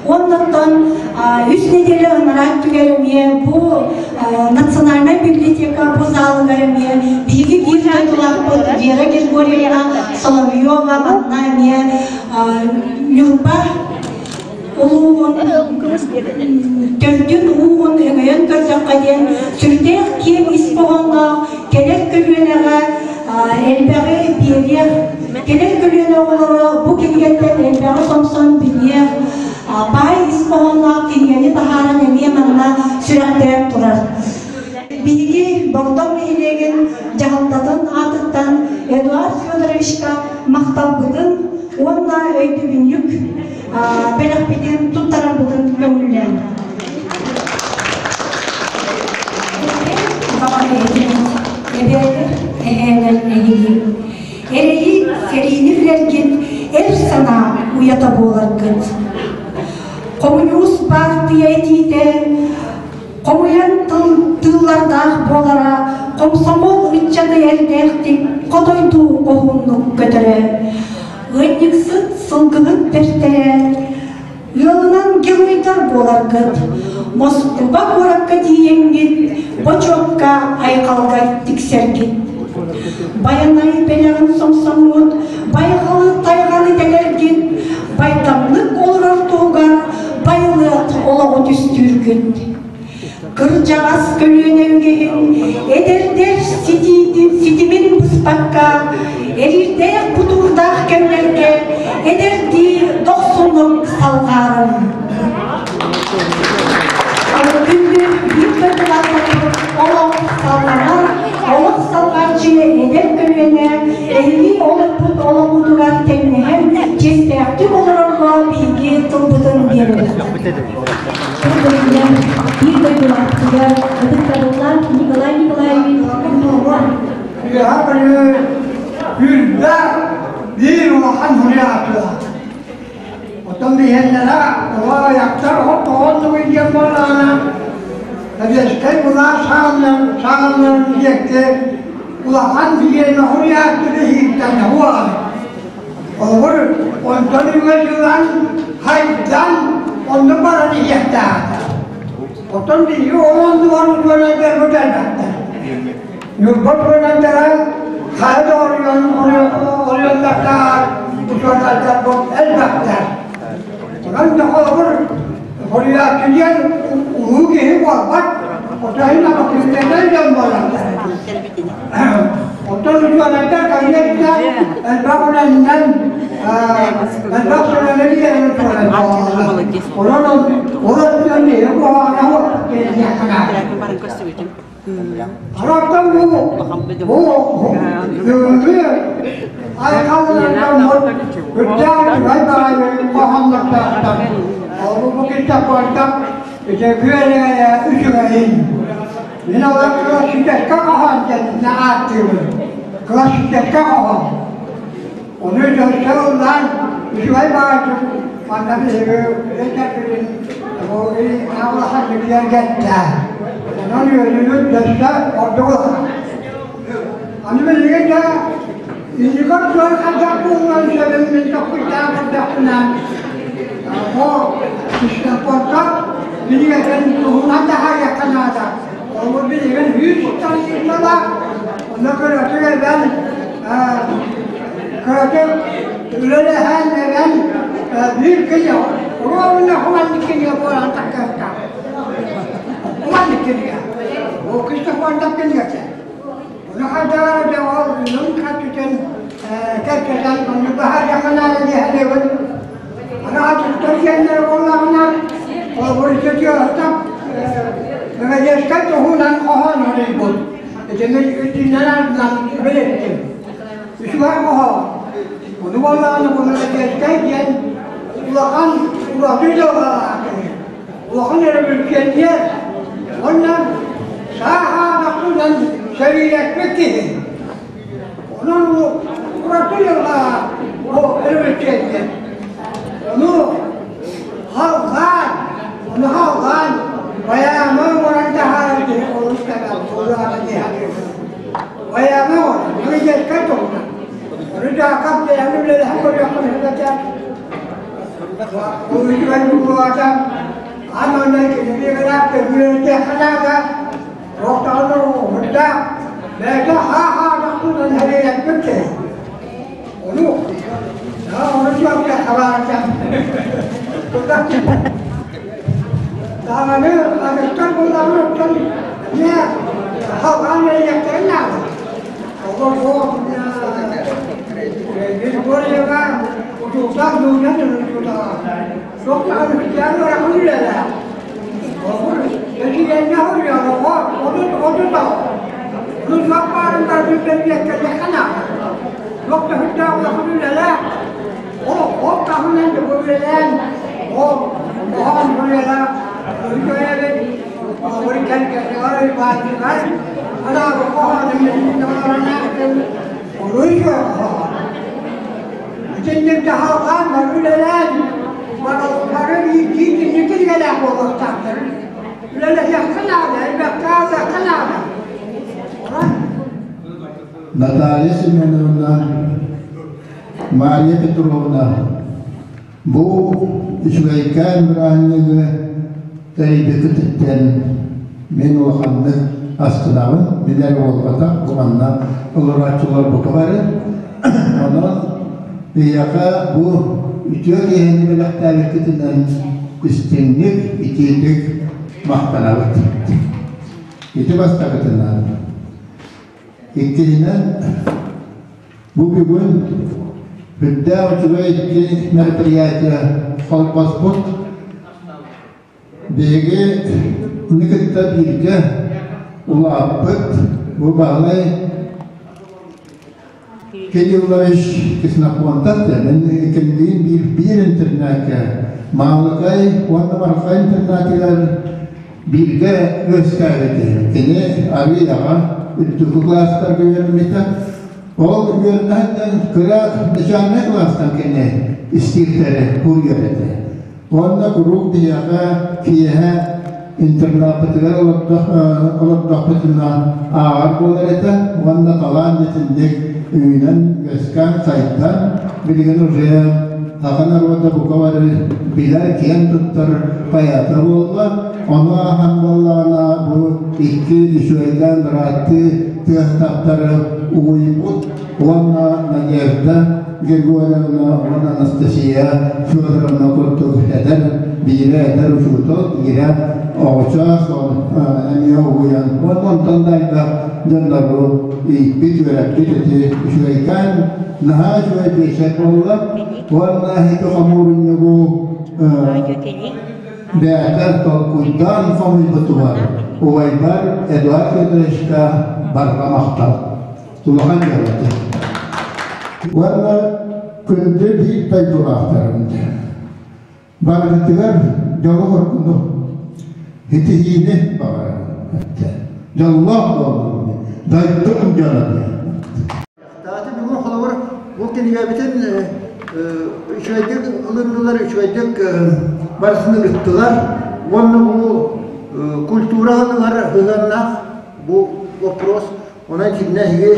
Оннуттан үс нэдиэлэ ынараа өттүгэр эмиэ бу Национальнай библиотека бу залыгар эмиэ биһиги биир дойдулаахпыт Вера Григорьевна Соловьева манна эмиэ Ньурба улууһун төрдүн ууһун өҥөйөн көрдөххө диэн сүрдээх киэҥ ис хоһоонноох кэлэр көлүөнэҕэ элбэҕи биэриэх, кэлэр көлүөнэ оҕолоро бу кинигэттэн элбэҕи сомсон билиэх, баай ис хоһоонноох кинигэни таһааран эмиэ манна сүрэхтээн турар. Биһиги Бордоҥ нэһилиэгин дьаһалтатын аатыттан Эдуард Федоровичка махталбытын уонна өйдөбүнньүк бэлэхпитин туттарарбытын көҥүллээн. Эбээлэр, эһээлэр эһиги эрэйи, сэриини билэргит, эр санаа уйата буоларгыт. Хомуньуус баартыйа этиитэ хомуйан тыл тыыллардаах буолара, хомсомол ыччаты эрдээхтик хотойдуу хоһууннук көтөрө. Ыанньыксыт сылгыһыт бэртэрэ, ыалынан геройдар буоларгыт, Москуба куоракка тиийэҥҥит, бочуокка айхалга тиксэргит. Байанай бэлэҕин сомсоҥҥут, байҕалы тайҕаны тэлэргит, байтамнык олорор туһугар байылыат олоҕу түстүүргүт. Кырдьаҕас көлүөнэ үгэһин эдэрдэр ситиитин ситимин быспакка, эриирдээх бутуурдаах кэмнэргэ эдэрдии дохсуннук салҕаарым. Күндү биир дойдулаахтарбыт олох салҕанар, олох салҕааччы эдэр көлүөнэ эһиги олохпут олоҕутугар тэҥнэһэн чиэстээхтик олорорго биһиги тылбытын биэрэбит. Биир дойдулаахпытыгар ытыктабыллаах Николай Николаевич Үөһэ көрүү үрдэ биир улахан суруйааччылар. Оттон биһиэннэрэ оҕо айахтар оҕо диэн буоллаҕына, Сэбиэскэй былаас саҕаланарын диэки улахан биһиэнэ суруйааччыны иһиттэн уолан. Олор онтон үҥэллэн, хайдан, онно баран иһиэхтээхтэр. Оттон биһиги ол оннугар утуонайдар бүтэрбэттэр. Ньурба туонайдара хайа да оройуон оройуоннардаах учуонайдар элбэхтэр. Онон да холобур хоруйааччы диэн улуу киһи буолбат, отоһун абакыытынан дьон буолаллар. Оттон учуонайдар конечно элбэх үлэннэн элбэх сүрэлэри туорайдаллар. Онон ол өттүнэн биһиги куһаҕана диэххэ наада. Араптан бу бу бүгүҥҥү айхаллардан үрдээх үчүгэй баҕайы хоһооннордоохтор. Ол бу киттаппартан ити күөлэҥэ үчүгэйин. Мин олор классическай хоһоон диэн ааттыыбын. Классическай хоһоон. Ону дьонсор ыллаан үчүгэй баҕайытык манна биһиги үлэ бу улахан кэргэттэ. Онон үөрүүбүт дөссө ордук улахан. Аны билигин да инники өттүгэр хайдах буолуон сөбүн мин толкуйдаан көрдөхпүнэ, бу спорка билигин туһунан таһаарыахха наада. Ол билигин үс страницалаах, онно кыратык эбэн кыратык үлэлэһэн эбэн биир кинигэ ровно хуманнык кинигэ буолан тахсыахтаах. Хуманнык кинигэ. Ол Кристофордов кинигэтэ. Ону хайдах эрэ ол үлүм хаттытын кэпсэтэн онну баһаарыахха наада диэһэлиэбин. Аны атыттар диэннэр буоллаҕына, холобур ититиэхтэн Мегадешка туһунан хоһоон арыйбыт. Итини итиннэн ардынан билиттим. Үчүгэй хоһоон. Ону буоллаҕына бу Мегадешка диэн улахан ураты дьылҕалаах киһи. Улахан өрөбүлүккэнньиэр уонна саа-хаабахтынан сэриилэспит киһи. Онон ураты дьылҕалаах бу өрөбүлүккэнньиэр. Ону халҕаан, ону халҕаан байаама оҥорон таһаарар киһи олус кэлэн буолуоҕа дии саныыбын. Байаама оҥорон, Мегадешка туһунан. Ону Дьаакап бэйэм үлэлэһэн көрүөххүн сөп этэ. Үчүгэй буолуота, аан маҥнай кинини көһүөтүөххэ наада, туохтаҕына уһурдаах, бэйэтэ хаа-хаадахтынан эриэйэппит киһи. Ону, ону суопка хабаарытан. Даҕаны атыттар буоллаҕына оттон эмиэ халҕаан эриэхтэрин наада. Григорьева учуутал дуунан учуутала. Суохтаҕын үчүгэйэн ыарахан үлэлээх. Эчигэннэ хоруйар оҕо отут оҕо. Ону суох баарын барытын бэбиэккэлиэххэ наада. Туох да сүрдээх улахан үлэлээх. Ол таһынан да үлэлээн, ол хоһоон суруйара үчүгэйэбит. Холобур кэргэнигэр, баайдыгар анаабы хоһоону Оруй хоһоон. Итинник таһалҕаан бары үлэлээн, бары биирдии кинини кинигэлээх буолуохтаахтар. Үлэлэһиэххэ наада, элбэххэ ааҕыахха наада. Наталья Семеновна, Мария Петровна, бу үчүгэйкээн бырааһынньыгы тэрийбиккититтэн мин улаханнык астынабын, билэр буолбатах, бу манна олорооччулар бука бары. Онон биһиэхэ бу үтүө киһини бэлэхтээбиккитинэн истиҥник, итиитик махтанабыт. Ити бастакытынан. Иккиһинэн, бу бүгүн үрдээх үчүгэй икки мероприятие холбоспут. Биһиги ини кытта бииргэ улааппыт бу Баһылай Кириллович Ксенофонтов диэн кинилиин биир биир интернакка Маалыкай уонна Марха интернатыгар бииргэ үөскээбит. Кини арыый аҕа үрдүкү кылаастарга үөрэммитэ. Ол үөрэнэһиттэн кыра начальнай кылаастан кини истииртэри суруйар этэ. Уонна куруук биһиэхэ киэһэ интернаппытыгар олордохпутуна ааҕар буолар этэ уонна талаан итинник үүнэн, үөскээн, сайдан билигин уже саха норуота бука бары билэр, киэн туттар поэта буолла. Ону ааһан буоллаҕына бу икки үчүгэйдээн бырааттыы тыастахтары угуйбут уонна Надежда Григорьевна уонна Анастасия Федоровна курдук эдэр, биирэ эдэр учуутал, биирэ Оҕочоос эмиэ угуйан, уонна онтон да элбэх дьоннору ииппит, үөрэппит ити үчүгэйкээн наһаа үчүгэй биэчэр буолла. Уонна ити хомуурунньугу бэйэтэ толкуйдаан хомуйбутугар убайбар Эдуард Федоровичка барҕа махтал. Улахан дьыала. Уонна күндү биир дойдулаахтарым Барыгытыгар дьолу-соргуну, ситиһиини баҕарабын. Дьоллоох буоллун, дойдум дьоно диэн. Дааты бүгүн холобур бу кинигэбитин үчүгэйдик ылыннылар, үчүгэйдик барытын ыыттылар уонна бу культура ылыгар сыһыаннаах бу вопрос. Онон итиннэ эһиги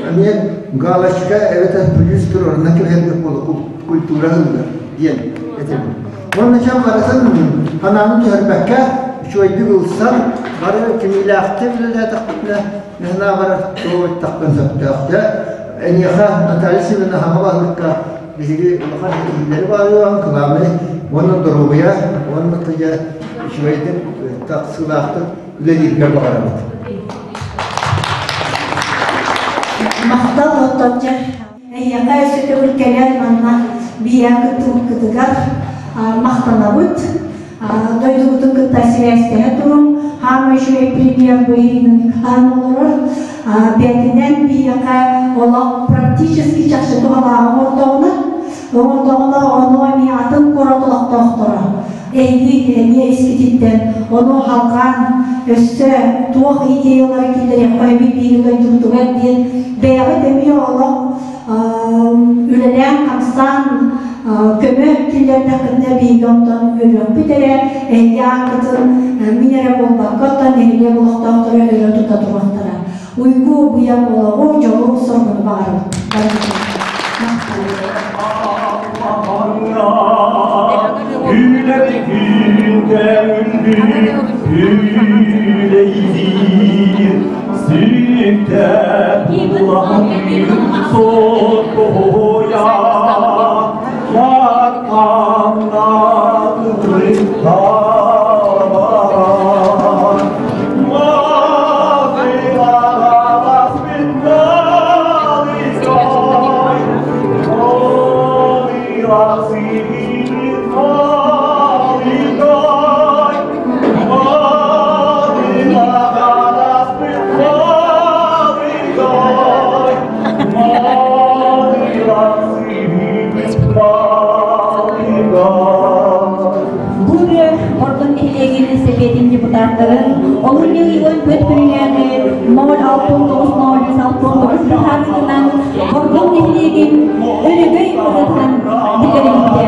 эмиэ галочка эбэтэр плюс туруорунан кэбиһэргэ буола культура ылыгар диэн этэбин. Уонна дьон барытын санааны түһэрбэккэ үчүгэйдик ылсан бары кимиилээхтик үлэлээтэхпитинэ наһаа барар туруоттахпын сөптөөх. Дьэ эйиэхэ Наталья Семеновна хаҥа баһылыкка биһиги улахан ситиһиилэри баҕарыаҕыҥ, кылаабынай уонна доруобуйа уонна тыйа үчүгэйдик тахсыылаахтык үлэлииргэр баҕарабыт. Махтал оттонча эйиэхэ өссө төгүл кэлэн манна биһиэхэ кыттыбыккытыгар махтанабыт. Дойдубутун кытта сибээстэһэ туруҥ. Хаамай үчүгэй премьер Ирина Николаевна олорор. Бэйэтинэн биһиэхэ олох практически чахчы туһалааҕы оҥордоҕуна, оҥордоҕуна ону эмиэ атын куорат олохтоохторо эһиги эмиэ искититтэн ону халҕаан өссө туох идеялары киллэриэххэ эбит биһиги дойдубутугар диэн бэйэҕит эмиэ олох үлэлээн-хамсаан көмө киллэрдэххитинэ биһиги онтон үөрүөхпүт эрэ эһиги ааккытын мин эрэ буолбакка оттон нэһилиэк олохтоохторо өрө тута туруохтара. Уйгу быйаҥ олоҕу, дьолу, соргуну баҕарабыт. Бу ырыа Ордун нэһилиэгин сэбиэтин депутаттарын олунньу ыйын көт күнүнээҕи 069 быһаарыытынан Ордун нэһилиэгин өрөгөй ырыатынан биллэрилбитэ.